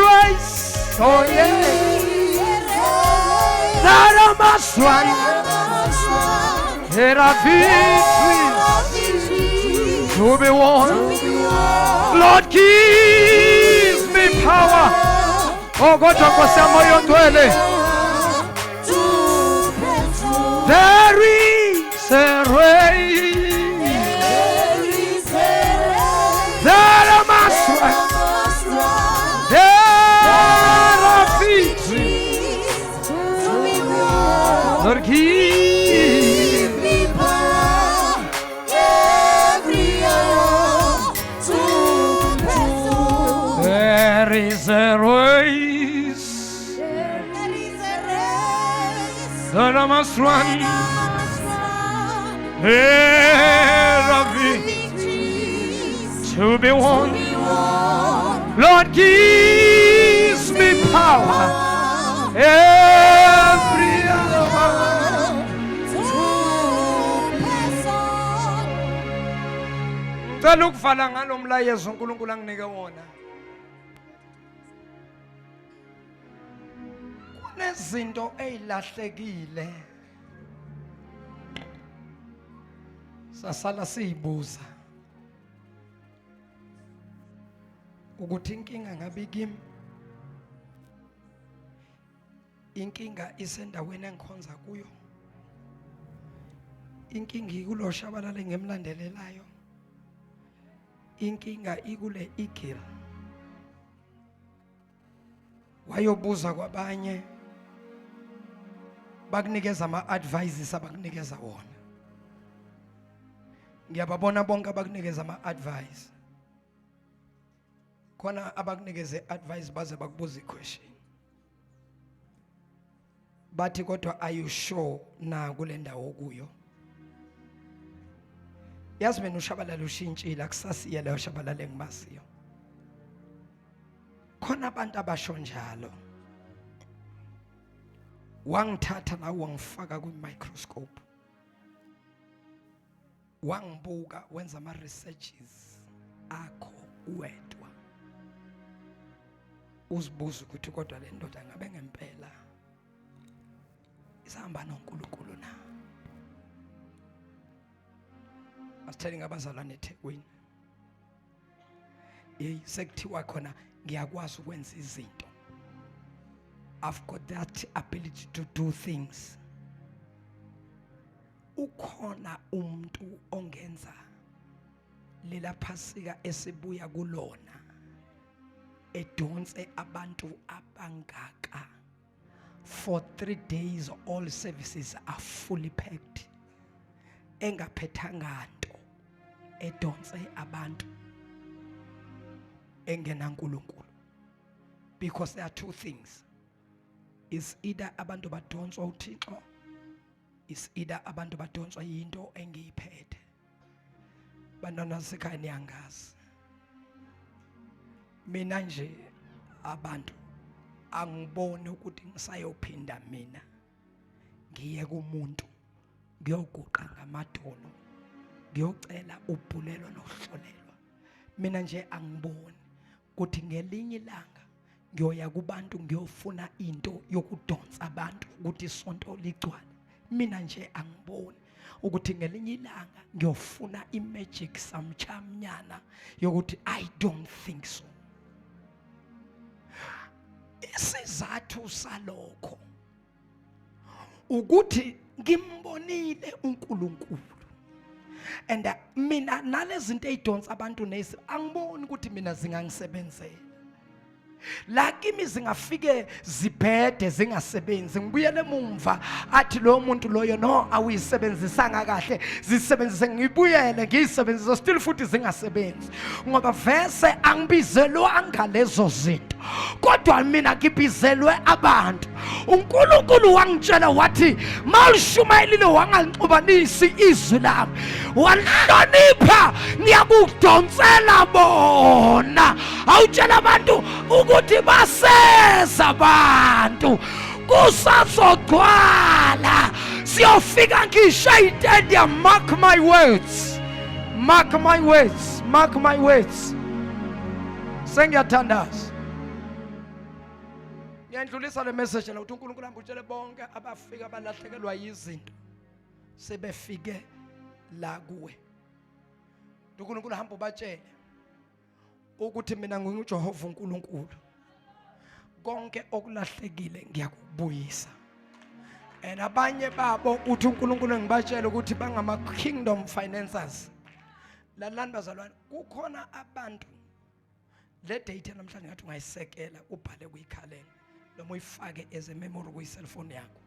race, oh yeah, that I must run. There are victories to be won. Lord, give me power. Oh God, Nkosi yami oyongcwele. There is a race that I must run. There are victories. Lord, give me power every hour to press on. There is a race There is a race that I must run. that I must run. There are Victories to be won. to be won. Lord, give me power every hour. To press on. Ngicela ukuvala ngalo mlayezo uNkulunkulu anginike wona. Kunezinto ezilahlekile. Sasala siyibuza ukuthi inkinga ngabe kimi, inkinga isendaweni engikhonza kuyo, inkinga ikulo Shabalala ngemlandelelayo, inkinga ikule igila. Wayobuza kwabanye, bakunikeza ama-advices abakunikeza wona. Ngiyababona bonke abakunikeza ama-advice. Khona abakunikeze advice baze bakubuza i-question, bathi kodwa are you sure na kule ndawo kuyo? Yazi mina uShabalala ushintshile, akusasiye leyo Shabalala engimaziyo. Khona abantu abasho njalo. Wangithatha la wangifaka kwi-microscope, wangibuka, wenza ama-researches akho wedwa, uzibuza ukuthi kodwa le ndoda ngabe ngempela isahamba noNkulunkulu na? Asithele ngabazalwane eThekwini, hey, sekuthiwa khona ngiyakwazi ukwenza izinto. I've got that ability to do things. Ukhona umuntu ongenza lela phasika esibuya kulona edonse abantu abangaka for 3 days, all services are fully packed, engaphethanga nto, edonse abantu, engenaNkulunkulu? Because there are two things. Is either abantu badonswa uThixo, is either abantu badonswa yinto engiyiphethe. Bantwana sekhaya, niyangazi mina nje, abantu angiboni ukuthi ngisayophinda mina ngiye kumuntu ngiyoguqa ngamadolo ngiyocela ubhulelo nokuhlolelwa. Mina nje angiboni ukuthi ngelinye ilanga ngiyoya kubantu ngiyofuna into yokudonsa abantu ukuthi isonto ligcwale. Mina nje angiboni ukuthi ngelinye ilanga ngiyofuna imagic samchamnyana yokuthi, I don't think so. Isizathu salokho ukuthi ngimbonile uNkulunkulu, and mina nalezi zinto ezidonsa abantu nesi angiboni ukuthi mina zingangisebenzela. La kimi zingafike zibhede, zingasebenzi, ngibuyele emumva, athi lo muntu loyo, no, awuyisebenzisanga kahle, zisebenzise, ngibuyele ngiyisebenzise still futhi zingasebenzi, ngoba vese angibizelwanga lezo zinto, kodwa mina ngibizelwe abantu. uNkulunkulu wangitshela wathi, mawulishumayelile wangalixubanisi izwi lami, walihlonipha, ngiyakudonsela bona. Awutshela abantu ukuthi baseza abantu, kusazogcwala, siyofika ngisho istadium. Mark my words, mark my words, mark my words. Sengiyathandaza, ngiyandlulisa le message la ukuthi uNkulunkulu ambutshele bonke abafika abalahlekelwa yizinto sebefike la kuwe. uNkulunkulu hamba ubatshele ukuthi mina nginguJehova uNkulunkulu, konke okulahlekile ngiyakubuyisa. And abanye babo, uthi uNkulunkulu ngibatshele ukuthi bangama kingdom financiers. Lalani bazalwane, kukhona abantu, le date namhlanje ngathi ungayisekela, ubhale kuyikhalenda noma uyifake as a memory kuyi-cellphone yakho,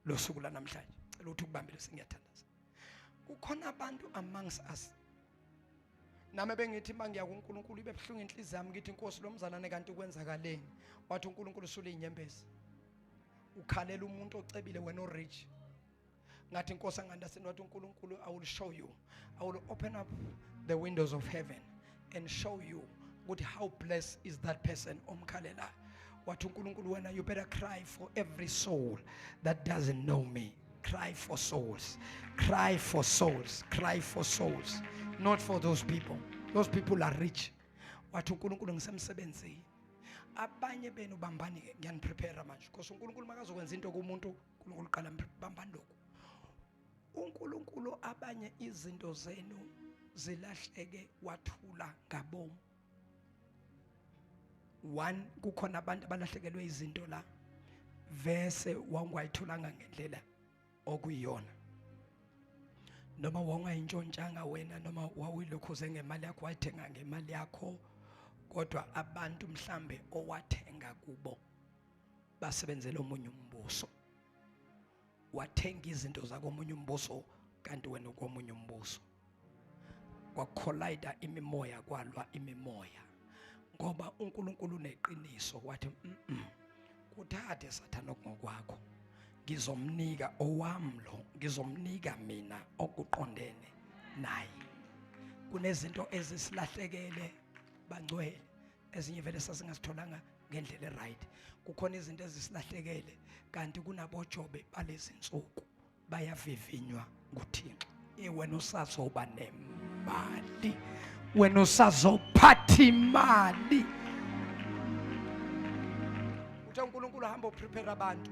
lo suku lanamhlanje. Cela ukuthi ukubambile, sengiyathandaza. Kukhona abantu amongst us, nami bengithi mangiya kuNkulunkulu ibe buhlungu inhliziyo yami, ngithi, "Inkosi, lo mzalwane kanti kwenzakaleni?" Wathi uNkulunkulu, "Sule inyembezi, ukhalela umuntu ocebile, wena orich." Ngathi, "Inkosi, angi-understand." Wathi uNkulunkulu, "I will show you. I will open up the windows of heaven and show you ukuthi how blessed is that person omkhalelayo." Wathi uNkulunkulu, "Wena, you better cry for every soul that doesn't know me. Cry for souls, cry for souls, cry for souls, not for those people. Those people are rich." Wathi uNkulunkulu, ngisemsebenzini. Abanye benu, bambani ke, ngiyaniprepare manje, because uNkulunkulu makazokwenza into kumuntu, uNkulunkulu qala, bambani lokhu. uNkulunkulu, abanye izinto zenu zilahleke wathula ngabomu. One, kukhona abantu abalahlekelwe izinto la vese wawungayitholanga ngendlela okuyiyona, noma wawungayintshontshanga wena, noma wawuyilokhuze ngemali yakho, wayithenga ngemali yakho, kodwa abantu mhlambe owathenga kubo basebenzela omunye umbuso. Wathenga izinto zakomunye umbuso kanti wena ukomunye umbuso. Kwacollide imimoya, kwalwa imimoya, ngoba uNkulunkulu uneqiniso. Wathi, Kuthathe sathana okungokwakho, ngizomnika owami lo, ngizomnika mina okuqondene naye." Kunezinto ezisilahlekele bangcwele, ezinye vele sasingazitholanga ngendlela eright. Kukhona izinto ezisilahlekele kanti kunaboJobe balezi nsuku bayavivinywa nguThixo. Wena usazoba nemali, wena usazophatha imali. Uthe uNkulunkulu, hamba uprepare abantu,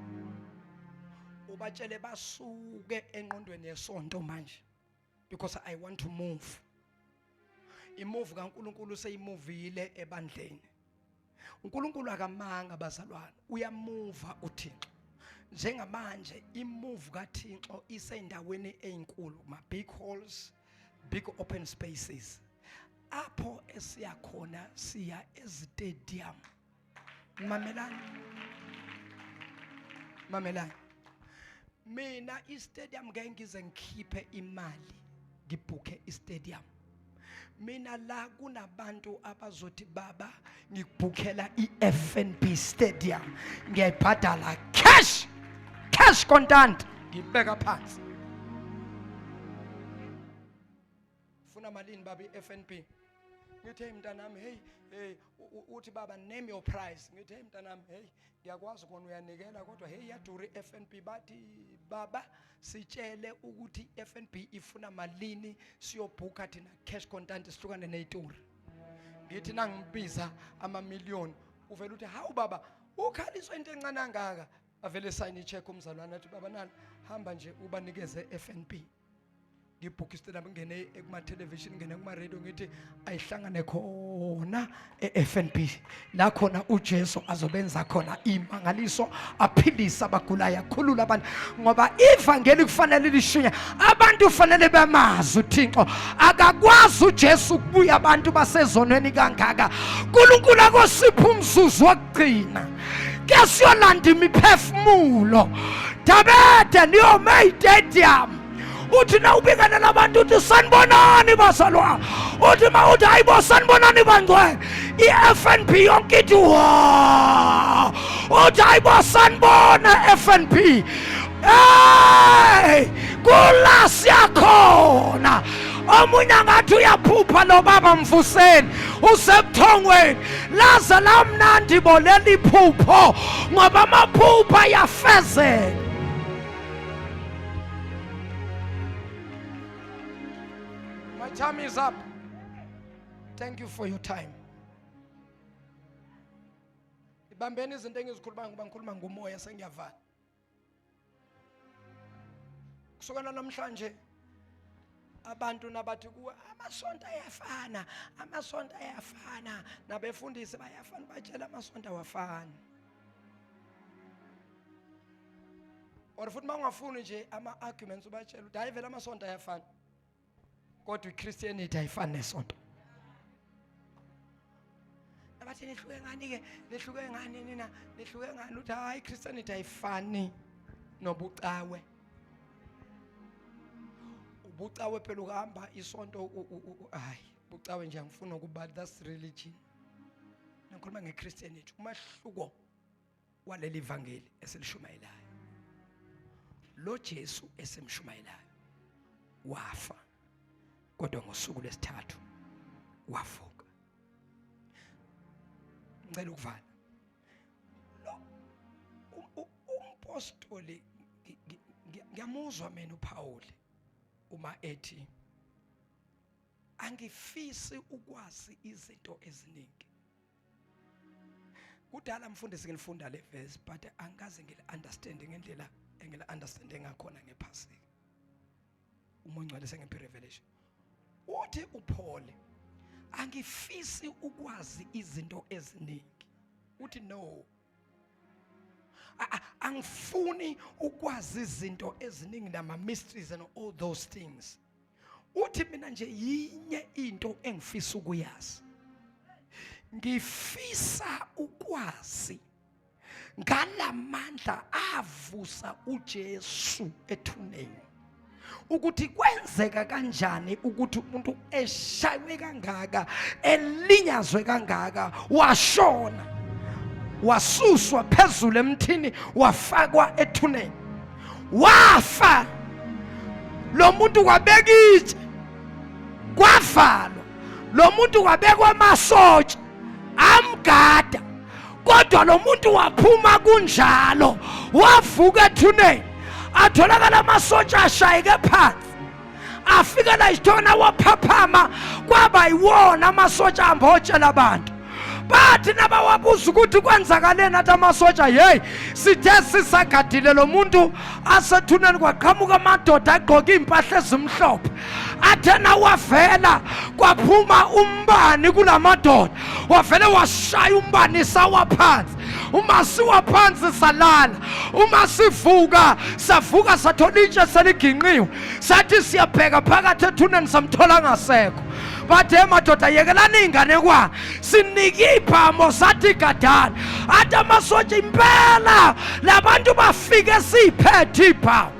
ubatshele basuke engqondweni yesonto manje, because I want to move. Imove kaNkulunkulu seyimuvile ebandleni. uNkulunkulu akamanga bazalwane, uyamuva uThixo. Njengamanje imove kaThixo isendaweni ezinkulu, ma big halls, big open spaces. Apho esiya khona, siya ezitadium. Mamelani, mamelani, mina istadium ngeke ngize ngikhiphe imali ngibhukhe istadium. Mina la kunabantu abazothi baba ngikubhukhela iFNB Stadium ngiyayibhadala cash cash contant ngibeka phansi. Funa malini baba iFNB? Ngithi hey mntanami hey hey uthi baba name your price. Ngithi hey mntanami hey ngiyakwazi kona uyanikela kodwa hey iyadura iFNB bathi baba sitshele ukuthi iFNB ifuna malini siyobhuka thina cash contant sihlukane nezitori. Ngithi nangibiza ama million uvela uthi hawu baba ukhaliswa into encane kangaka avele sign icheck umzalwane athi baba nani hamba nje ubanikeze FNB. Ngibhukhe isitela ngene kuma television ngene kuma radio ngithi ayihlangane khona eFNB la khona uJesu azobenza khona imangaliso aphilisa abagulayo akhulula abantu ngoba ivangeli kufanele lishunya abantu kufanele bamazi uThixo akakwazi uJesu ukubuya abantu basezonweni kangaka uNkulunkulu akosipha umzuzu wokugcina ke siyolanda imiphefumulo Dabede niyome stadium uthi nawubikana nabantu uthi sanibonani bazalwane uthi ma uthi hayibo sanibonani bangcwele i-FNB yonke ithi wa uthi hayibo sanibona FNB hey kula siyakhona omunye angathi uyaphupha lo baba mvuseni usebuthongweni laze lamnandi bo leli phupho ngoba amaphupho ayafezeka. My time is up. Thank you for your time. Ibambeni izinto engizikhulumayo ngoba ngikhuluma ngomoya sengiyavala. Kusukela namhlanje abantu nabathi kuwe amasonto ayafana, amasonto ayafana, nabefundisi bayafana, batshela amasonto awafani. Or futhi mawungafuni nje ama arguments ubatshela ukuthi hayi vele amasonto ayafana. Kodwa iChristianity ayifani nesonto. Abathi nihluke ngani ke? Nihluke ngani nina? Nihluke ngani uthi hayi iChristianity ayifani nobucawe. Ubucawe phela uhamba isonto hayi bucawe nje angifuni ukuba that's religion. Ngikhuluma ngeChristianity umahluko waleli vangeli esilishumayelayo lo Jesu esimshumayelayo wafa kodwa ngosuku lesithathu wavuka. Ngicela ukuvala lo umpostoli ngiyamuzwa mina uPaul uma ethi angifisi ukwazi izinto eziningi. Kudala mfundisi ngilifunda le verse but angikaze ngili understand ngendlela engili understand ngakhona ngephasika. Uma ungcwele sengiphi revelation. Uthi uPaul angifisi ukwazi izinto eziningi. Uthi no. Angifuni ukwazi izinto eziningi nama mysteries and all those things. Uthi mina nje yinye into engifisa ukuyazi. Ngifisa ukwazi ngalamandla avusa uJesu ethuneni ukuthi kwenzeka kanjani ukuthi umuntu eshaywe kangaka elinyazwe kangaka washona wasuswa phezulu emthini wafakwa ethuneni wafa lo muntu kwabeka itshe kwavalwa lo muntu kwabekwa amasotsha amgada kodwa lo muntu waphuma kunjalo wavuka ethuneni atholakala amasotsha ashayeke phansi afikela isithona waphaphama kwaba yiwona amasotsha ambotshela abantu bathi nabawabuza ukuthi kwenzakaleni athi amasotsha yeyi sithe sisagadile lo muntu asethuneni kwaqhamuka amadoda agqoke iy'mpahla ezimhlophe athe nawavela kwaphuma umbani kula madoda wavele washaya umbani sawa phansi uma siwa phansi salala uma sivuka savuka sathola itshe seliginqiwe sathi siyabheka phakathi ethuneni samthola ngasekho bathe madoda yekelani iy'nganekwane sinike ibhamo sathi gadani athi amasotsha impela labantu bafike siyiphethe ibhamo.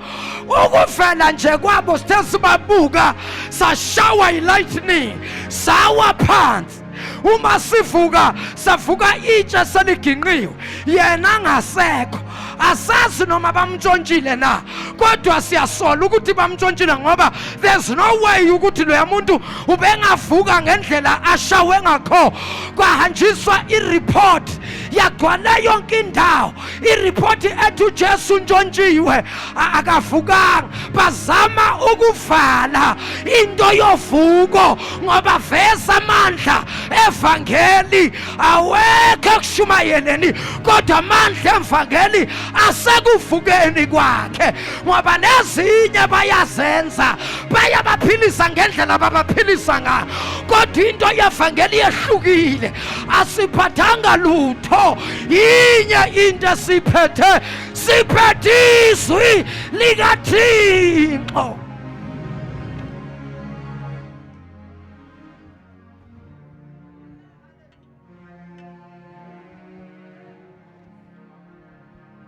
Ukuvela nje kwabo sithe sibabuka sashawa i-lightning, sawa phansi. Uma sivuka savuka itshe seliginqiwe, yena ngasekho. Asazi noma bamntshontshile na, kodwa siyasola ukuthi bamntshontshile ngoba there's no way ukuthi loya muntu ubengavuka ngendlela ashawe ngakho. Kwahanjiswa i-report yagcwala yonke indawo, i-report ethi uJesu untshontshiwe, akavukanga. Bazama ukuvala into yovuko ngoba vesa amandla evangeli awekho ekushumayeleni, kodwa amandla evangeli asekuvukeni kwakhe, ngoba nezinye bayazenza, bayabaphilisa ngendlela ababaphilisa ngayo, kodwa into yevangeli yehlukile. Asiphathanga lutho, yinye into esiphethe, siphethe izwi likaThixo.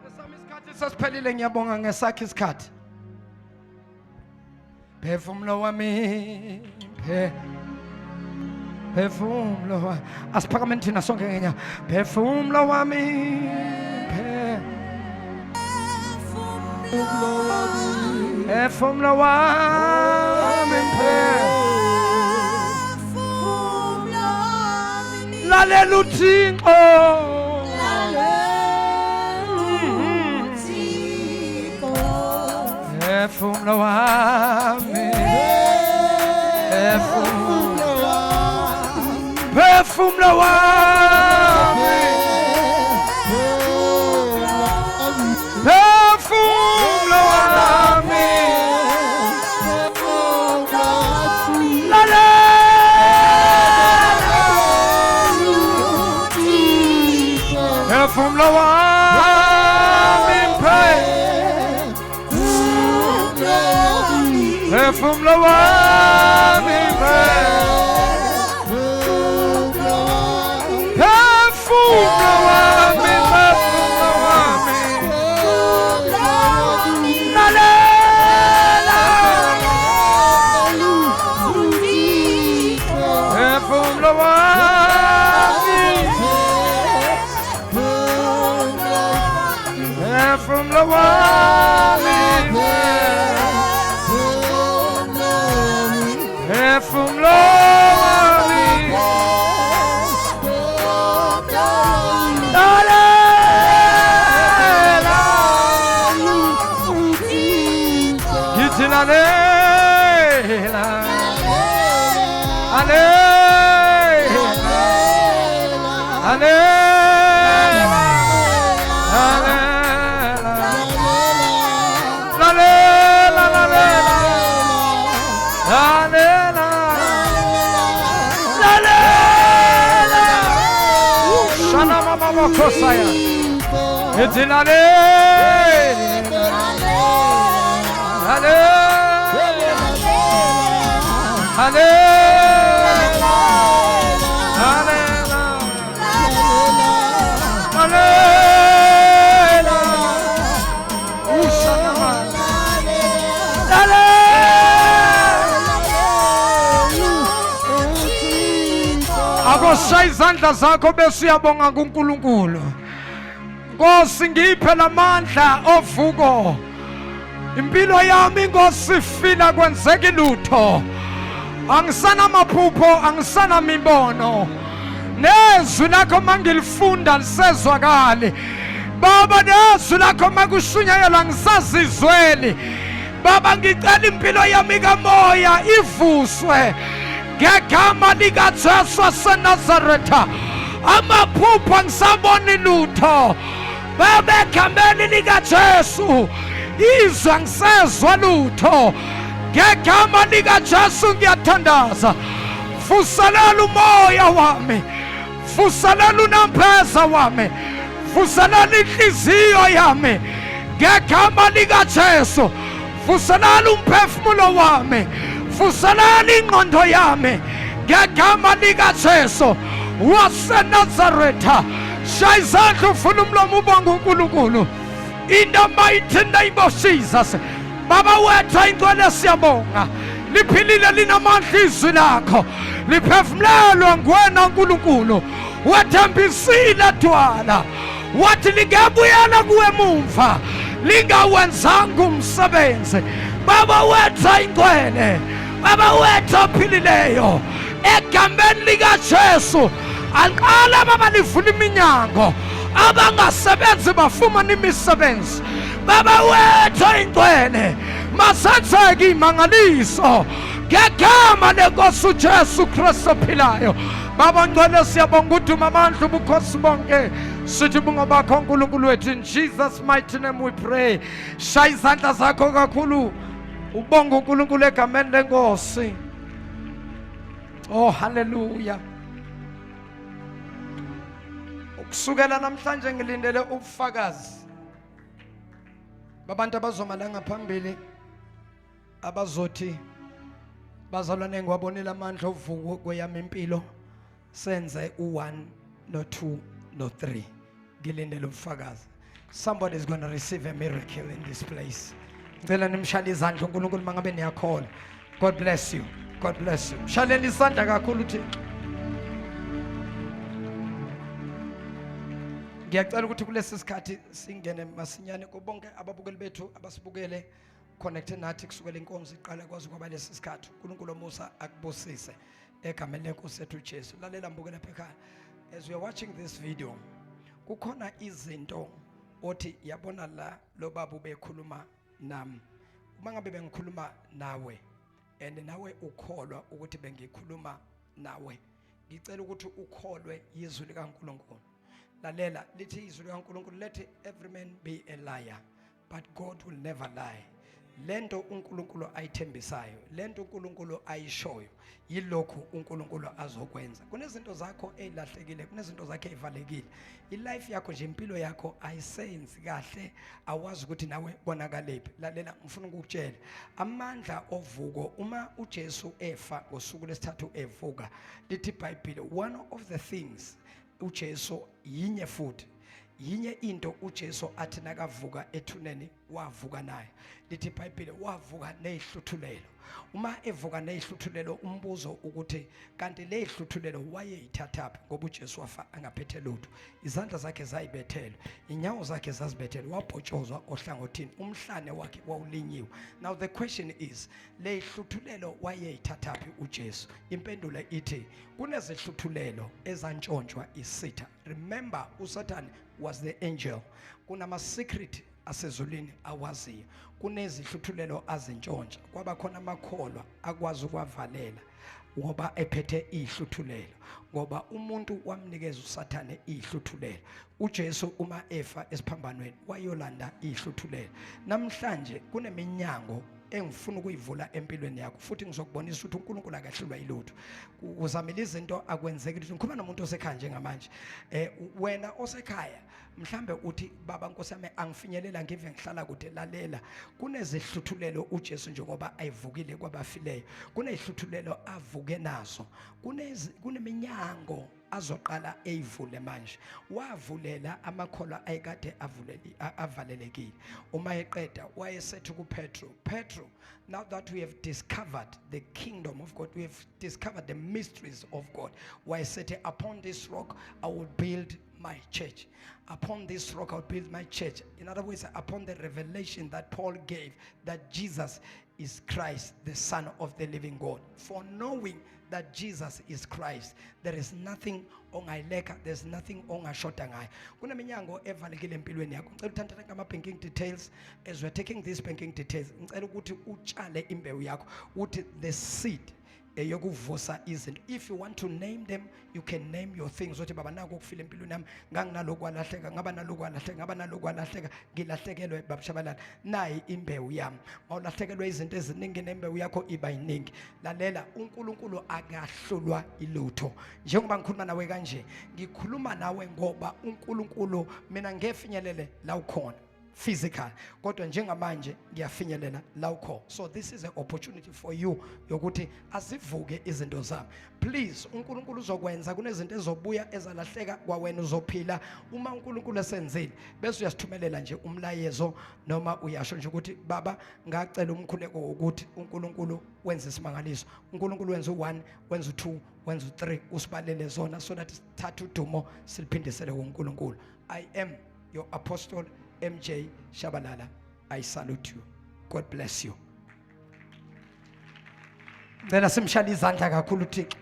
Esami isikhathi sesiphelile, ngiyabonga ngesakhe isikhathi. Phefumulo wami, phefumulo wami, asiphakameni thina sonke ngenyawo. Phefumulo wami, phefumulo wami, lalela uThixo. Phefumulo wami, phefumulo wami, phefumulo wami, lalela phefumulo wami, phefumulo wami, phefumulo wami, phefumulo wami, lalela phefumulo wami, phefumulo wami, phefumulo wami, lalela, ngithi lalela, lalela, lalela, lalela, lalela, lalela, lalela. Shana mama makosaya, ngithi lalela, lalela, lalela, lalela, lalela. Ushana mama, lalela. Akoshaya izandla zakho bese uyabonga kuNkulunkulu. Nkosi, ngiphe lamandla ovuko. Impilo yami Nkosi ifila kwenzeka lutho. Angisana maphupho, angisana mibono. Nezwi lakho mangilifunda lisezwakali. Baba, nezwi lakho makushunyayelwa ngisazizweli. Baba, ngicela impilo yami kamoya ivuswe ngegama likaJesu waseNazaretha. Amaphupho angisaboni lutho. Baba, egameni likaJesu izwa ngisezwa lutho. Ngegama likaJesu ngiyathandaza, vuselela umoya wami, vuselela unampeza wami, vuselela inhliziyo yami ngegama likaJesu. Vuselela umphefumulo wami, vuselela ingqondo yami ngegama likaJesu waseNazaretha. Shaya izandla ufuna umlomo ubonga uNkulunkulu. In the mighty name of Jesus. Baba wethu ingcwele, siyabonga, liphilile, linamandla izwi lakho, liphefumulelwe nguwena uNkulunkulu. Wethembisile dwala, wathi lingebuyela kuwe emumva lingawenzanga umsebenzi. Baba wethu ingcwele, Baba wethu ophilileyo, egameni likaJesu aqala baba livula iminyango, abangasebenzi bafumana imisebenzi. Baba wethu ingcwele, masenzeke imangaliso ngegama lenkosi uJesu Kristu ophilayo. Baba ngcwele, siyabonga uduma, amandla, ubukhosi bonke sithi bungobakho uNkulunkulu wethu. In Jesus mighty name we pray. Shaya izandla zakho kakhulu ubonga uNkulunkulu egameni lenkosi. Oh haleluya. Ukusukela namhlanje ngilindele ubufakazi babantu abazoma la ngaphambili, abazothi, "Bazalwane, ngiwabonela amandla ovuko kweyami impilo, senze u1 no2 no3." Ngilindele ubufakazi. Somebody is going to receive a miracle in this place. Ngicela nimshale izandla uNkulunkulu mangabe niyakholwa. God bless you, God bless you. Mshaleni isandla kakhulu uThixo. Ngiyacela ukuthi kulesi sikhathi singene masinyane kubonke ababukeli bethu abasibukele connected nathi kusukela inkonzo iqala kwaze kwaba lesi sikhathi. uNkulunkulu omusa akubusise egameni lenkosi ethu Jesu. Lalela mbukela lapha ekhaya, as we are watching this video, kukhona izinto othi, "Yabona la, lo baba ubekhuluma nami." Uma ngabe bengikhuluma nawe and nawe ukholwa ukuthi bengikhuluma nawe, ngicela ukuthi ukholwe izwi likaNkulunkulu. Lalela, lithi izwi likaNkulunkulu, "Let every man be a liar, but God will never lie." Lento uNkulunkulu ayithembisayo, lento uNkulunkulu ayishoyo, yilokhu uNkulunkulu azokwenza. Kunezinto zakho ezilahlekile, kunezinto zakhe ezivalekile, ilife yakho nje, impilo yakho ayisenzi kahle, awazi ukuthi nawe konakalephi. Lalela, ngifuna ukukutshela amandla ovuko. Uma uJesu efa, ngosuku lesithathu evuka, lithi iBhayibheli, one of the things uJesu, yinye futhi yinye into uJesu athi nakavuka ethuneni wavuka nayo, lithi iBhayibheli wavuka nezihluthulelo. Uma evuka nezihluthulelo, umbuzo ukuthi kanti lezihluthulelo wayeyithathaphi? Ngoba uJesu wafa angaphethe lutho, izandla zakhe zayibethelwe, inyawo zakhe zazibethelwe, wabhotshozwa ohlangothini, umhlane wakhe wawulinyiwe. Now the question is, lezihluthulelo wayeyithathaphi uJesu? Impendulo ithi kunezihluthulelo ezantshontshwa isitha. Remember, uSatan was the angel. Kunama secret asezulwini awaziyo, kunezihluthulelo azintshontsha, kwaba khona amakholwa akwazi ukwavalela ngoba ephethe ihluthulelo, ngoba umuntu wamnikeza uSathane ihluthulelo. uJesu uma efa esiphambanweni wayolanda ihluthulelo. Namhlanje kuneminyango engifuna ukuyivula empilweni yakho, futhi ngizokubonisa ukuthi uNkulunkulu akahlulwa yilutho. Uzamile izinto, akwenzeki lutho. Ngikhuluma nomuntu osekhaya njengamanje. Wena osekhaya, mhlambe uthi, "Baba, Nkosi yami, angifinyelela, ngive ngihlala kude." Lalela, kunezihluthulelo uJesu njengoba ayivukile kwabafileyo, kunezihluthulelo avuke nazo, kuneminyango azoqala eyivule manje. Wavulela amakholwa ayekade avuleli avalelekile. Uma eqeda wayesethi kuPetro, "Petro, now that we have discovered the kingdom of God, we have discovered the mysteries of God," wayesethi, "upon this rock I will build my church. Upon this rock I will build my church." In other words, upon the revelation that Paul gave that Jesus is Christ, the Son of the living God. For knowing that Jesus is Christ, there is nothing ongayileka, there's nothing ongashoda ngayo. Kuneminyango evalekile empilweni yakho. Ngicela uthathe ngama banking details. As we're taking these banking details, ngicela ukuthi utshale imbewu yakho, uthi the seed eyokuvusa izinto. If you want to name them, you can name your things, uthi, "Baba, naku okufile empilweni yami, nganginalokhu kwalahleka, ngaba nalokhu kwalahleka, ngaba nalokhu kwalahleka, ngilahlekelwe, babushabalala, nayi imbewu yami." Mawulahlekelwe izinto eziningi, nembewu yakho iba yiningi. Lalela, uNkulunkulu akahlulwa ilutho. Njengoba ngikhuluma nawe kanje, ngikhuluma nawe ngoba uNkulunkulu mina ngefinyelele la ukhona. physical, kodwa njengamanje ngiyafinyelela la ukho. So this is an opportunity for you yokuthi azivuke izinto zami. Please, uNkulunkulu uzokwenza, kunezinto ezobuya ezalahleka kwawena, uzophila uma uNkulunkulu esenzile, bese uyasithumelela nje umlayezo noma uyasho nje ukuthi, "Baba, ngacela umkhuleko wokuthi uNkulunkulu wenze isimangaliso, uNkulunkulu wenze u1, wenze u2, wenze u3," usibalele zona so that sithathe udumo siliphindisele kuNkulunkulu. I am your Apostle MJ Shabalala. I salute you. God bless you. Ngicela simshale izandla kakhulu uThixo.